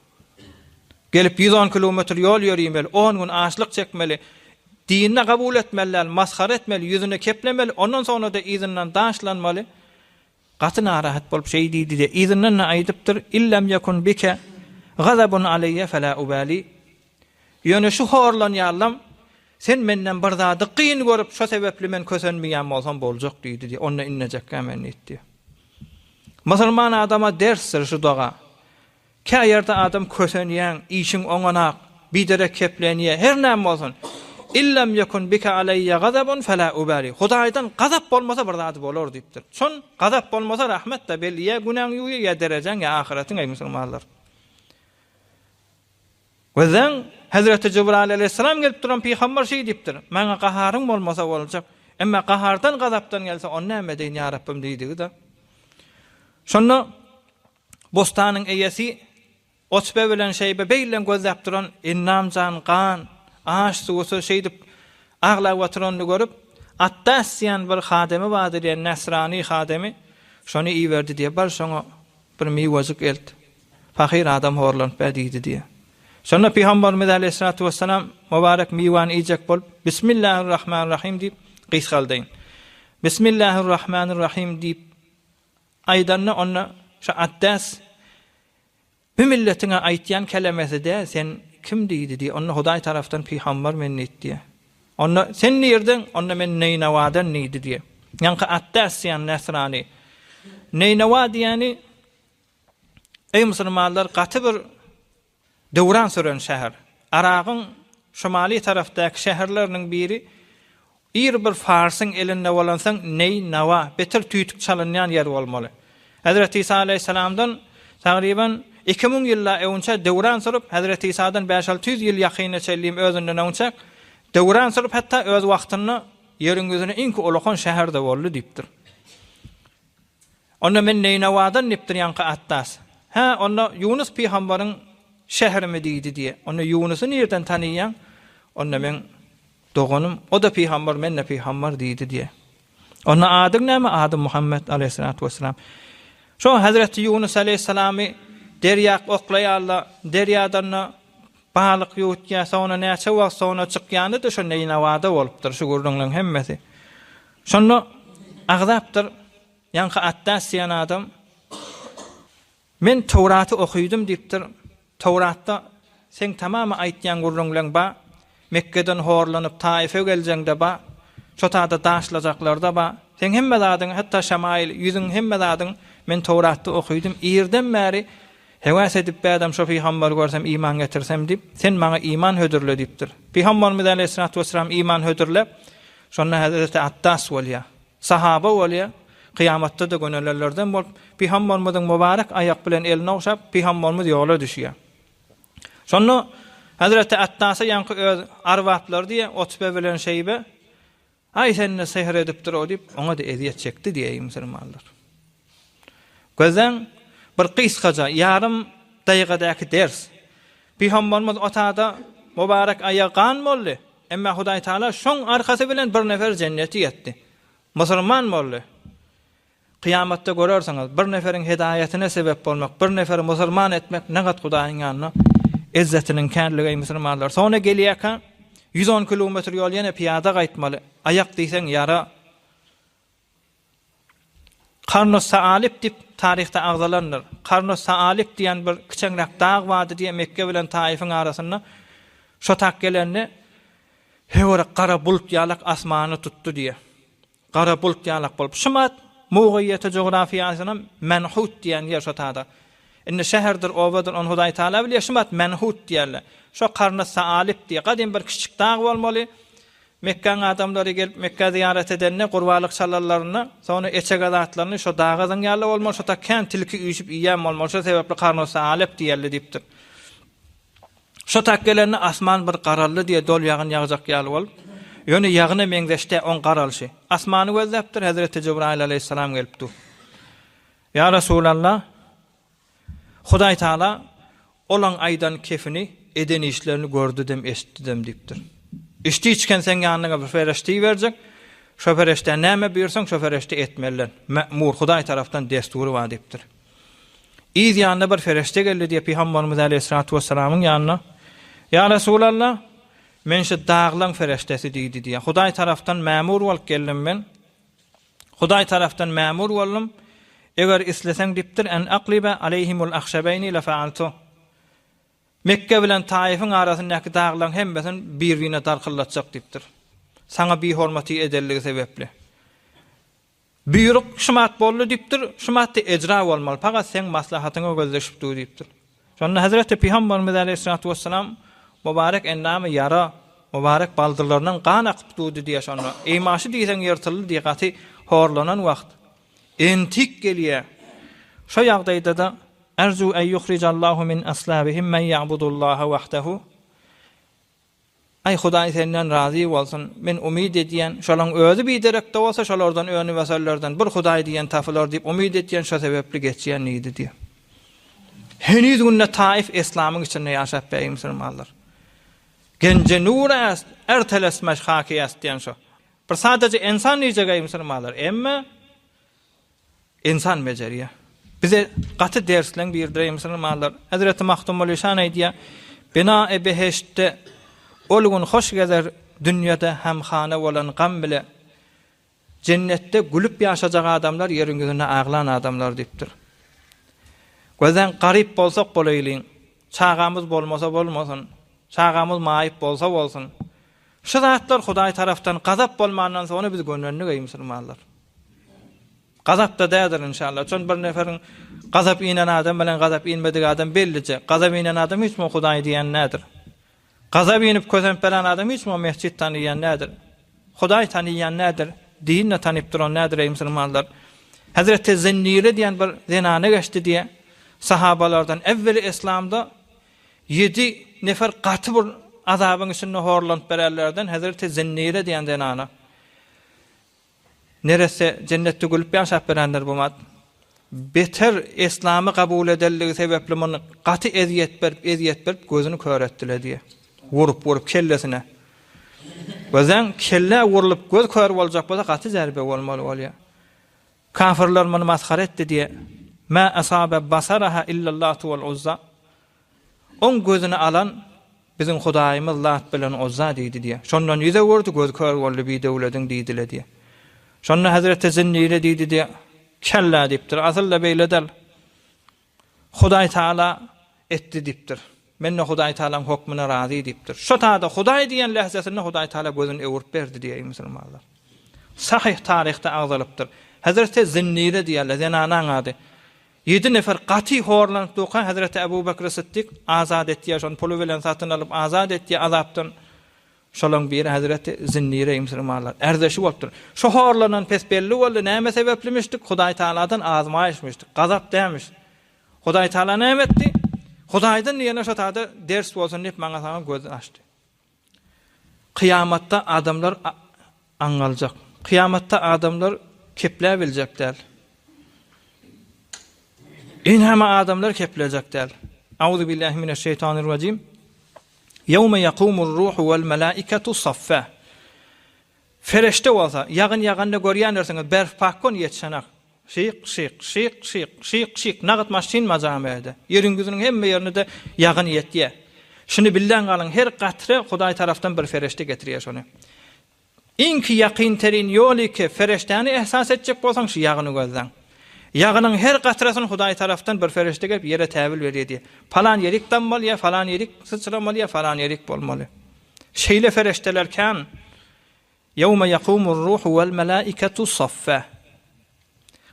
Gelip 110 kilometr ýol ýörimeli, on gün açlyk çekmeli, dinini kabul etmeli däl, masgara etmeli, ýüzüne keplemeli, ondan soňra-da yzyndan daşlanmaly. Gaty narahat bolup şeý diýdi-de, yzyndan-da aýdypdyr, Illem ýekun bike gazabun aleýýe felâ ubâli. Ýöne şu horlanýarlam, sen menden bir zady kyn görüp, şo sebäpli men kösenmeýän bolsam boljak diýdi diýýär. Onda innejekkä men diýdi. Musulman adama dersdir şu doga. Kä ýerde adam kösenýäň, işiň oňanak, biderek keplenýä, her näme bolsun, Illem ýekun bike aleýýe gazabun felâ ubâli, Hudaýdan gazap bolmasa bir zady bolar diýipdir. Şon gazap bolmasa rahmet-de belli, ýa günäň ýuwýa, ýa derejäň, ýa ahyretiň eý musulmanlar. Gözläň, Hezreti Jibraýyl aleýhissalam gelip duran pygamber şeý diýipdir, Maňa gaharyň bolmasa boljak, emma gahardan gazapdan gelse ony näme edeýin ýa Rabbym diýdigi-de. Şonda Bostanyň eýesi Otbe bilen Şeýbe beýlem gözläp duran Ennam jan gan, aş-suwsuz şeýdip aglap oturanyny görüp, Atdas diýen bir hademy bardy diýen näsrany hademy, şony iberdi diýe, bar şoňa bir miwejik elt, pahyr adam horlanyp bä diýdi diýe. Şonda Pygamberimiz aleýhissalatu wessalam mübarek miwäni iýjek bolup, Bismillahirrahmanirrahim diýip, gysgaldaýyn. Bismillahirrahmanirrahim diýip, Aýdanda onda şu Atdas bu milletiňe aýtýan kelemesi däl, sen kim diýdi diýe, onda Hudaý tarapdan pygambar men diýdi diýe. Onda sen nirden, onda men Neýnawadan diýdi diýe. Ýaňky Atdas diýen nesrany. Neýnawa diýeni eý musulmanlar gaty bir Döwran süren şäher. Yragyň şumaly tarapdaky şäherleriniň biri. Ir bir farsyň elinde bolansoň neý, nawa, beter tüýtük çalynýan ýer bolmaly. Hezreti Isa aleýhissalamdan tagryban 2000 ýylla öňçä döwran sürüp, Hezreti Isadan bäş-alty ýüz ýyl ýakyna çenlim özünden öňçäk döwran sürüp hatda öz wagtynda ýeriň ýüzüne iňki ulakan şäher-de boldy diýipdir. Onda men Neýnawadan diýipdir ýaňky Atdas. Hä, onda Ýunus pygambaryň şäherimi diýdi diýe. Onda Ýunusy nirden tanyýaň? Onda meň doganym, o-da pygambar, men-de pygambar diýdi diýe. Onda adyň näme? Adym Muhammet aleýhissalatu wessalam. Şo hezreti Ýunus aleýhissalamy derýa oklaýarlar, derýadan-da balyk ýuwutýar, soňra näçe wagt soňra çykýany-da şo Neýnawada bolupdyr şu gürrüňleň hemmesi. Şonda agzapdyr, ýaňky Atdas diýen adam, Men Töwraty okydym diýipdir. Töwratda seň tamamy aýtýan gürrüňleň ba, Mekgeden horlanyp Taife geljeňde ba, şo tada daşlajaklarda ba, seň hemme zadyň, hatda şemail, ýüzüň hemme zadyň men Töwratda okydym, irden bäri hewes edip bädem şo pygambary görsem iman getirsem diýip, sen maňa iman hödürle diýipdir. Pygamberimiz aleýhissalatu wessalam iman hödürläp, Şonda hezreti Atdas bolýar. Sahaba bolýar. Kyýamatda-da gönelenlerden bolup, Pygamberimiziň mübarek aýak bilen elini ogşap, Pygamberimiz ýola düşýär. Şonda Hezreti Atdasa ýaňky öz arbaplary diýýär, Utbe bilen Şeýbe, Aý sende sehr edipdir o diýip, oňa-da ezýet çekdi diýeýin musulmanlar. Gözläň, bir gysgaja, ýarym daýgadäki ders. Pygamberimiz otada mübarek aýagy gan boldy. Emma Hudaý Taala şoň arkasy bilen bir nefer jenneti ýetdi. Musulman boldy. Kyýamatda görersiňiz, bir neferiň hedaýatyna sebep bolmak, bir neferi musulman etmek ne gat Hudaýyň ýanynda ezzetiniň känligi eý musulmanlar. Soňra gelýärkä 110 kilometr ýol ýene pyýada gaýtmaly. Aýak diýseň ýara. Karnus Saalip diýip taryhda agzalandyr. Karnus Saalip diýen bir kiçeňräk dag bardy diýe Mekge bilen Taifyň arasynda. Şo tak gelende höwürek gara bulut ýalak asmany tutdy diýe. Gara bulut ýalak bolup. Şumat mugaýýeti jografiýasynam Menhut diýen ýer şo tada. Indi şäherdir, obadyr, ony Hudaý Taala bilýär. Şumat Menhut diýerler. Şo Karnus Saalip diýe gadym bir kiçijik dag bolmaly. Mekgäň adamlary gelip Mekgä zyýarat edende gurbanlyk çalanlarynda, soňra eçege zatlaryny şo daga zyňýarlar bolmaly, şo tak kän tilki üýşüp iýýän bolmaly, şo sebäpli Karnosa Alep diýerli diýipdir. Şo tak gelende asman bir garaldy diýe dol ýagyn ýagjak ýaly bolup, ýöne ýagyna meňzeş dä oň garalşy. Asmany gözläpdir, Hezreti Jebraýyl aleýhissalam gelip dur. Ýa Resulallah, Hudaý Taala olaň aýdan kefini, eden işlerini gördüdem, eşitdidem diýipdir. Içdi içken seň ýanyňa bir pereşte iberjek, şo pereşdä näme buýursaň, şo pereşte etmelidir. Mämur, Hudaý tarapdan destury bar diýipdir. Yz ýanyna bir pereşte geldi diýip Pygamberimiz aleýhissalatu wessalamyň ýanyna, Ýa Resulallah, men şu daglaň pereştesi diýdi diýýär. Hudaý tarapdan mämur bolup geldim men. Hudaý tarapdan mämur boldum. Eger isleseň diýipdir, en aklibe aleýhimul ahşabeýni lefaaltu. Mekge bilen Taifyň arasyndaky daglaryň hemmesini bir-birine darkyldatjak diýipdir. Saňa bihormaty edenligi sebäpli. Buýruk şumat boldy diýipdir, şumat-da ejra bolmaly, pagat seň maslahatyňa gözleşip dur diýipdir. Şonda Hezreti Pygamberimiz aleýhissalatu wessalam mübarek endamy ýara, mübarek baldyrlaryndan gan akyp durdy diýýär şonda. Eýmaşy diýseň ýyrtyldy diýýär, gaty horlanan wagt. Entik gelýär. Şo ýagdaýda-da Erju en ýuhrijallahu min aslabihim men ýa'budullaha wahdehu. Aý Hudaý senden razy bolsun, men umyt edýän, şolaň özi biderekde bolsa şolardan önüp ösenlerden bir Hudaý diýen tapylar diýip umyt etýän şo sebepli geçýän diýdi diýýär. Heniz günde Taif eslamyň içinde ýaşap beýik musulmanlar. Genje nur est, ertelesmeş haki est diýen şo. Bir sadaja ensan diýjek eý musulmanlar, emme Ynsan bejerýär. Bize gaty dersleň biridir eý musulmanlar. Hezreti Magtymguly şan aýdýar, Bina-i behiştde ol gün hoş gezer dünýede hemhana bolan gam bile. Jennetde gülüp ýaşajak adamlar ýeriň ýüzünde aglan adamlar diýipdir. Gözläň garyp bolsak bolaýlyň, çagamyz bolmasa bolmasyn, çagamyz maýyp bolsa bolsun. Şu zatlar Hudaý tarapdan gazap bolmandan soňra biz gönendik eý musulmanlar. Gazap-da däldir inşallah. Çün bir neferiň gazap inen adam bilen gazap inmedik adam bellije. Gazap inen adam hiç muň Hudaý diýen nädir. Gazap inip kösenip beren adam hiç muň mesjit tanyýan nädir. Hudaý tanyýan nädir. Din-de tanyp duran nädir eý musulmanlar. Hezreti Zinnire diýen bir zenana geçdi diýe. Sahabalardan evveli islamda ýedi nefer gaty bir azabyň içinde horlanyp berenlerden Hezreti Zinnire diýen zenana. Neresse jennetde gülüp ýaşap berendir bu mat. Beter eslamy kabul edenligi sebäpli muny gaty ezýet berip, ezýet berip gözüni kör etdile diýe. Wurup, wurup kellesine. Gözäň kellä wurulyp göz kör boljak bolsa gaty zerbe bolmaly bolýar. Kafirler muny masgara etdi diýe. Ma asabe basaraha illallatu wal uzza. Oň gözüni alan biziň Hudaýymyz Lat bilen Uzza diýdi diýýär. Şondan ýüz öwürdi, gözi kör boldy bidöwlediň diýdile diýýär. Şonda Hezreti Zinnire diýdi diýýär, Kellä diýipdir, asyl-da beýle däl. Hudaý Taala etdi diýipdir. Men-de Hudaý Taalaň hokmuna razy diýipdir. Şo taýda Hudaý diýen lähzesinde Hudaý Taala gözüni öwürip berdi diýýär, eý musulmanlar. Sahyh taryhda agzalypdyr. Hezreti Zinnire diýýärler, zenanaň ady. Ýedi nefer gaty horlanyp durka Hezreti Ebu Bekri Sytdyk azat etýär, şony puly bilen satyn alyp azat etýär azapdan. Şolaň biri hezreti Zinnireý musulmanlar. Ärdeşi bolupdyr. Şo horlanan pes belli boldy, näme sebeplimişdik? Hudaý Tagaladan azmaýyşmyşdyk, gazap dämiş. Hudaý Tagala näme etdi? Hudaýdan diýene şo tada ders bolsun diýip maňa saňa göz açdy. Kyýamatda adamlar aňňaljak. Kyýamatda adamlar kepläbiljek däl. Enäme adamlar keplejek däl. Auzu billahi mineşşeýtanirrajim. Ýewme ýakumur ruhu wel melaiketu saffa. Fereşte bolsa, ýagyn ýaganda görýändirsiňiz, berf pakgon ýetişenak. Şyk, şyk, şyk, şyk, şyk, şyk, nagyt maşyn majamede. Ýeriň ýüzüniň hemme ýerine-de ýagyn ýetýär. Şuny billäň galyň, her katre Hudaý tarapdan bir fereşte getirýär şony. Iňki ýakyn terin ýol iki, fereşdäni ehsas etjek bolsaň şu ýagyny gözläň. Ýagynyň her katrasyny Hudaý tarapdan bir fereşte gelip ýere täwil berýär diýýär. Palan ýerik dammaly ýa falan ýerik syçramaly ýa falan ýerik bolmaly. Şeýle fereşdeler kän. Ýewme ýakumur ruhu wel melaiketu saffa.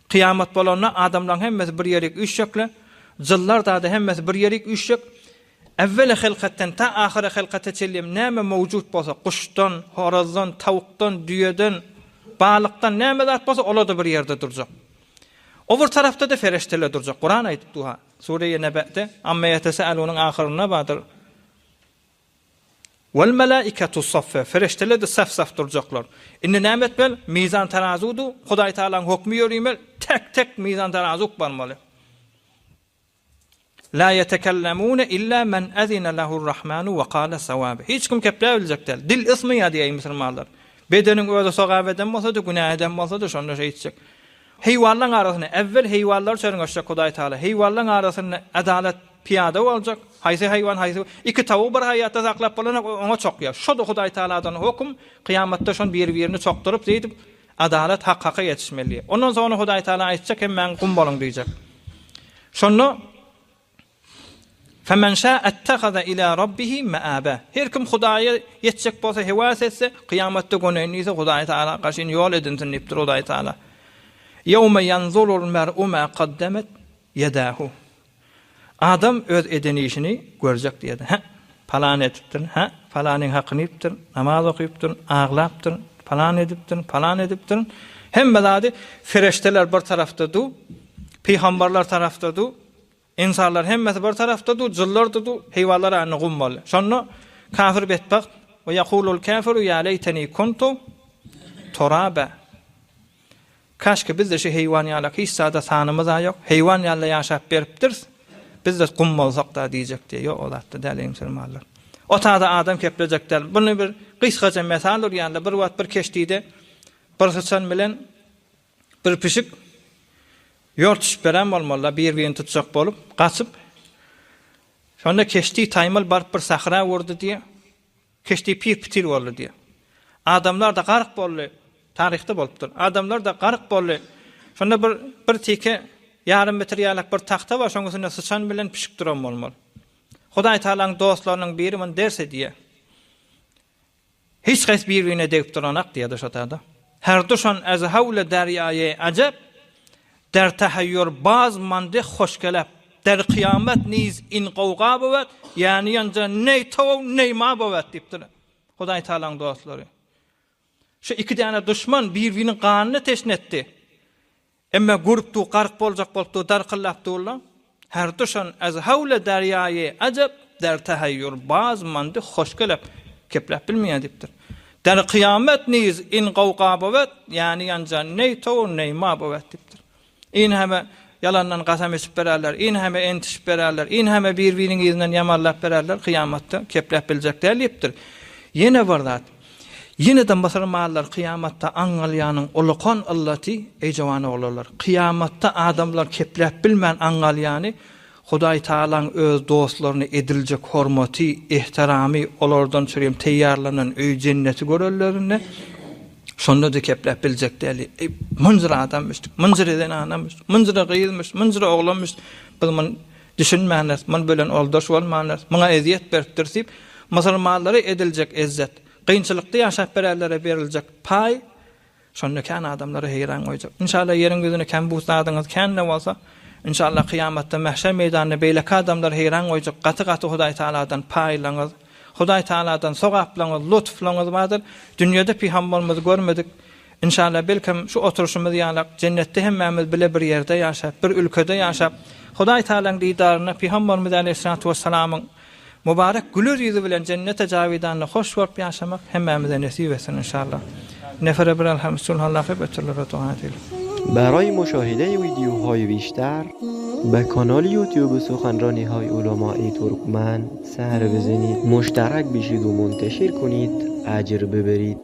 Kyýamat bolanda adamlaryň hemmesi bir ýerik üýşjekler, jynlar zady hemmesi bir ýerik üýşjek. Äwweli hylkatdan ta ahyry hylkata çenlem näme mowjut bolsa, guşdan, horazdan, tawukdan, düýeden, balykdan näme zat bolsa olar-da bir ýerde durjak. O bir tarapda-da fereşteler durjak. Kuran aýdyp dur-ha. Sure-i Nebe'de, Amme ýetese'elunyň ahyrynda bardyr. Wal melaiketu saffe, fereşteler-de saf-saf durjaklar. Indi näme etmeli? Mizan tarazudy, Hudaý Tagalaň hokmy ýörimeli, tek-tek mizan tarazuk barmaly. La ýetekellemune illa men ezine lehur-Rahmanu we kale sawabe. Hiç kim kepläp biljek däl. Dil ysmaýar diýýär musulmanlar. Bedeniň özi sogap eden bolsa-da, günä eden bolsa-da şonda şeýtjek. Heýwanlaň arasynda, äwwel heýwanlary çörňeşjek Hudaý Tagala. Heýwanlaň arasynda adalat pyýada boljak. Haýsy haýwan haýsy, iki tawugy bir haýatda saklap bolanok, oňa çokýar. Şo-da Hudaý Tagaladan hokum, kyýamatda şony bir-birini çokduryp, zeýdip, adalat hak haka ýetişmeli. Ondan soňra Hudaý Tagala aýtjak, hemmäňiz gum boluň diýjek. Şonda Femen şâ ettehaza ilâ Rabbihi meâbâ. Her kim Hudaýa ýetjek bolsa, höwes etse, kyýamatda göneýin diýse, Hudaý Tagala garşy ýol edinsin diýipdir Hudaý Tagala. Ýewme ýanzurul mer'u mâ kaddemet ýedâhu. Adam öz eden işini görjek diýýär. Hä, palan edipdirin, hä, palanyň hakyny iýipdirin, namaz okypdyryn, aglapdyryn, palan edipdirin, palan edipdirin. Hemme zady fereşteler bir tarapda du, pygamberler tarapda du, Ynsanlar hemmesi bir tarapda dur, jynlar-da dur, heýwanlar indi gum boldy. Şonda kafir betbagt, Ve yekulul kafiru ya leyteni kuntu turaba. Kaşki biz-de şu heýwan ýalak hiç zada sanymyz-a ýok, heýwan ýaly ýaşap beripdiris, biz-de gum bolsak-da diýjek diýýär. Ýok, o zatda däl, eý musulmanlar. O tada adam keplejek däl. Muny bir gysgaça mesal urýan-da, bir wagt bir keşdide bir syçan bilen Bir pişik ýortuşyp beren bolmaly-da, bir-birini tutjak bolup, gaçyp. Şonda keşdi taýmyl baryp bir sahra urdy diýýär. Keşdi pir-pitir boldy diýýär. Adamlar-da gark boldy. Taryhda bolupdyr. Adamlar-da gark boldy. Şonda bir bir teke ýarym metr ýalak bir tagta bar, şoň üstünde syçan bilen pişik duran bolmaly. Hudaý Tagalaň dostlarynyň biri muny ders edýär. Hiç haýsy bir-birine degip duranak diýýärdi şo taýda. Her duşan ez hawle derýaýy ajep, Der tahaýýur baz mande hoşgelep, Der kyýamet niz in gowga bowet, Ýäni ýanja neý tow, neý ma bowet diýipdir Hudaý Tagalaň dostlary. Şu iki däne duşman bir-biriniň ganyna teşne etdi. Emme görüp dur, gark boljak bolup dur, darkyllap durlar. Her duşan ez hawle derýaýy ajep, der tahaýýur baz mandy hoş gelep, kepläp bilmeýär diýipdir. Der kyýamet niz in gowga bowet, ýäni ýanja neý tow, neý ma bowet diýipdir. In heme ýalandan kasam içip bererler, in heme entişip bererler, in heme bir-biriniň yzyndan ýamanlap bererler, kyýamatda kepläp biljek däl diýipdir. Ýene bir zat. Ýene-de musulmanlar kyýamatda aňňalýanyň ulakan yllaty, eý jowan oglanlar, kyýamatda adamlar kepläp bilmän aňňalýany, Hudaý Tagalaň öz dostlaryna ediljek hormaty, ehteramy, olardan çürim teýýarlanan öý jenneti görenlerinde, şonda-da kepläp biljek däldi. Eý, munjyra adammyşdyk, munjyra zenanamyşdyk, munjyra gyzmyş, munjyra oglanmyş, biz muny düşünmändiris, muny bilen oldaş bolmandyrys, muňa ezýet beripdiris diýip, musulmanlara ediljek ezzet, Kynçylykda ýaşap bererlere beriljek paý şonda kän adamlary heýran goýjak. Inşallah ýeriň ýüzünde kembut zadyňyz kän-de bolsa, inşallah kyýamatda mähşer meýdanynda beýleki adamlary heýran goýjak gaty-gaty Hudaý Tagaladan paýlaňyz. Hudaý Tagaladan sogaplaryňyz, lutflaryňyz bardyr. Dünýede pygamberimizi görmedik. Inşallah belkem şu oturyşymyz ýalak jennetde hemmämiz bile bir ýerde ýaşap, bir ülkede ýaşap, Hudaý Tagalaň didarynda pygamberimiz aleýhissalatu wessalamyň Mübarek güler ýüzi bilen jennete jawidanda hoş bolup ýaşamak hemmämize nesip etsin inşallah. Nefere bir Elhamdülillah hep ötürlere doga edeli. برای مشاهده ویدیوهای بیشتر به کانال یوتیوب سخنرانی های علمای ترکمن سر بزنید مشترک بشید و منتشر کنید اجر ببرید.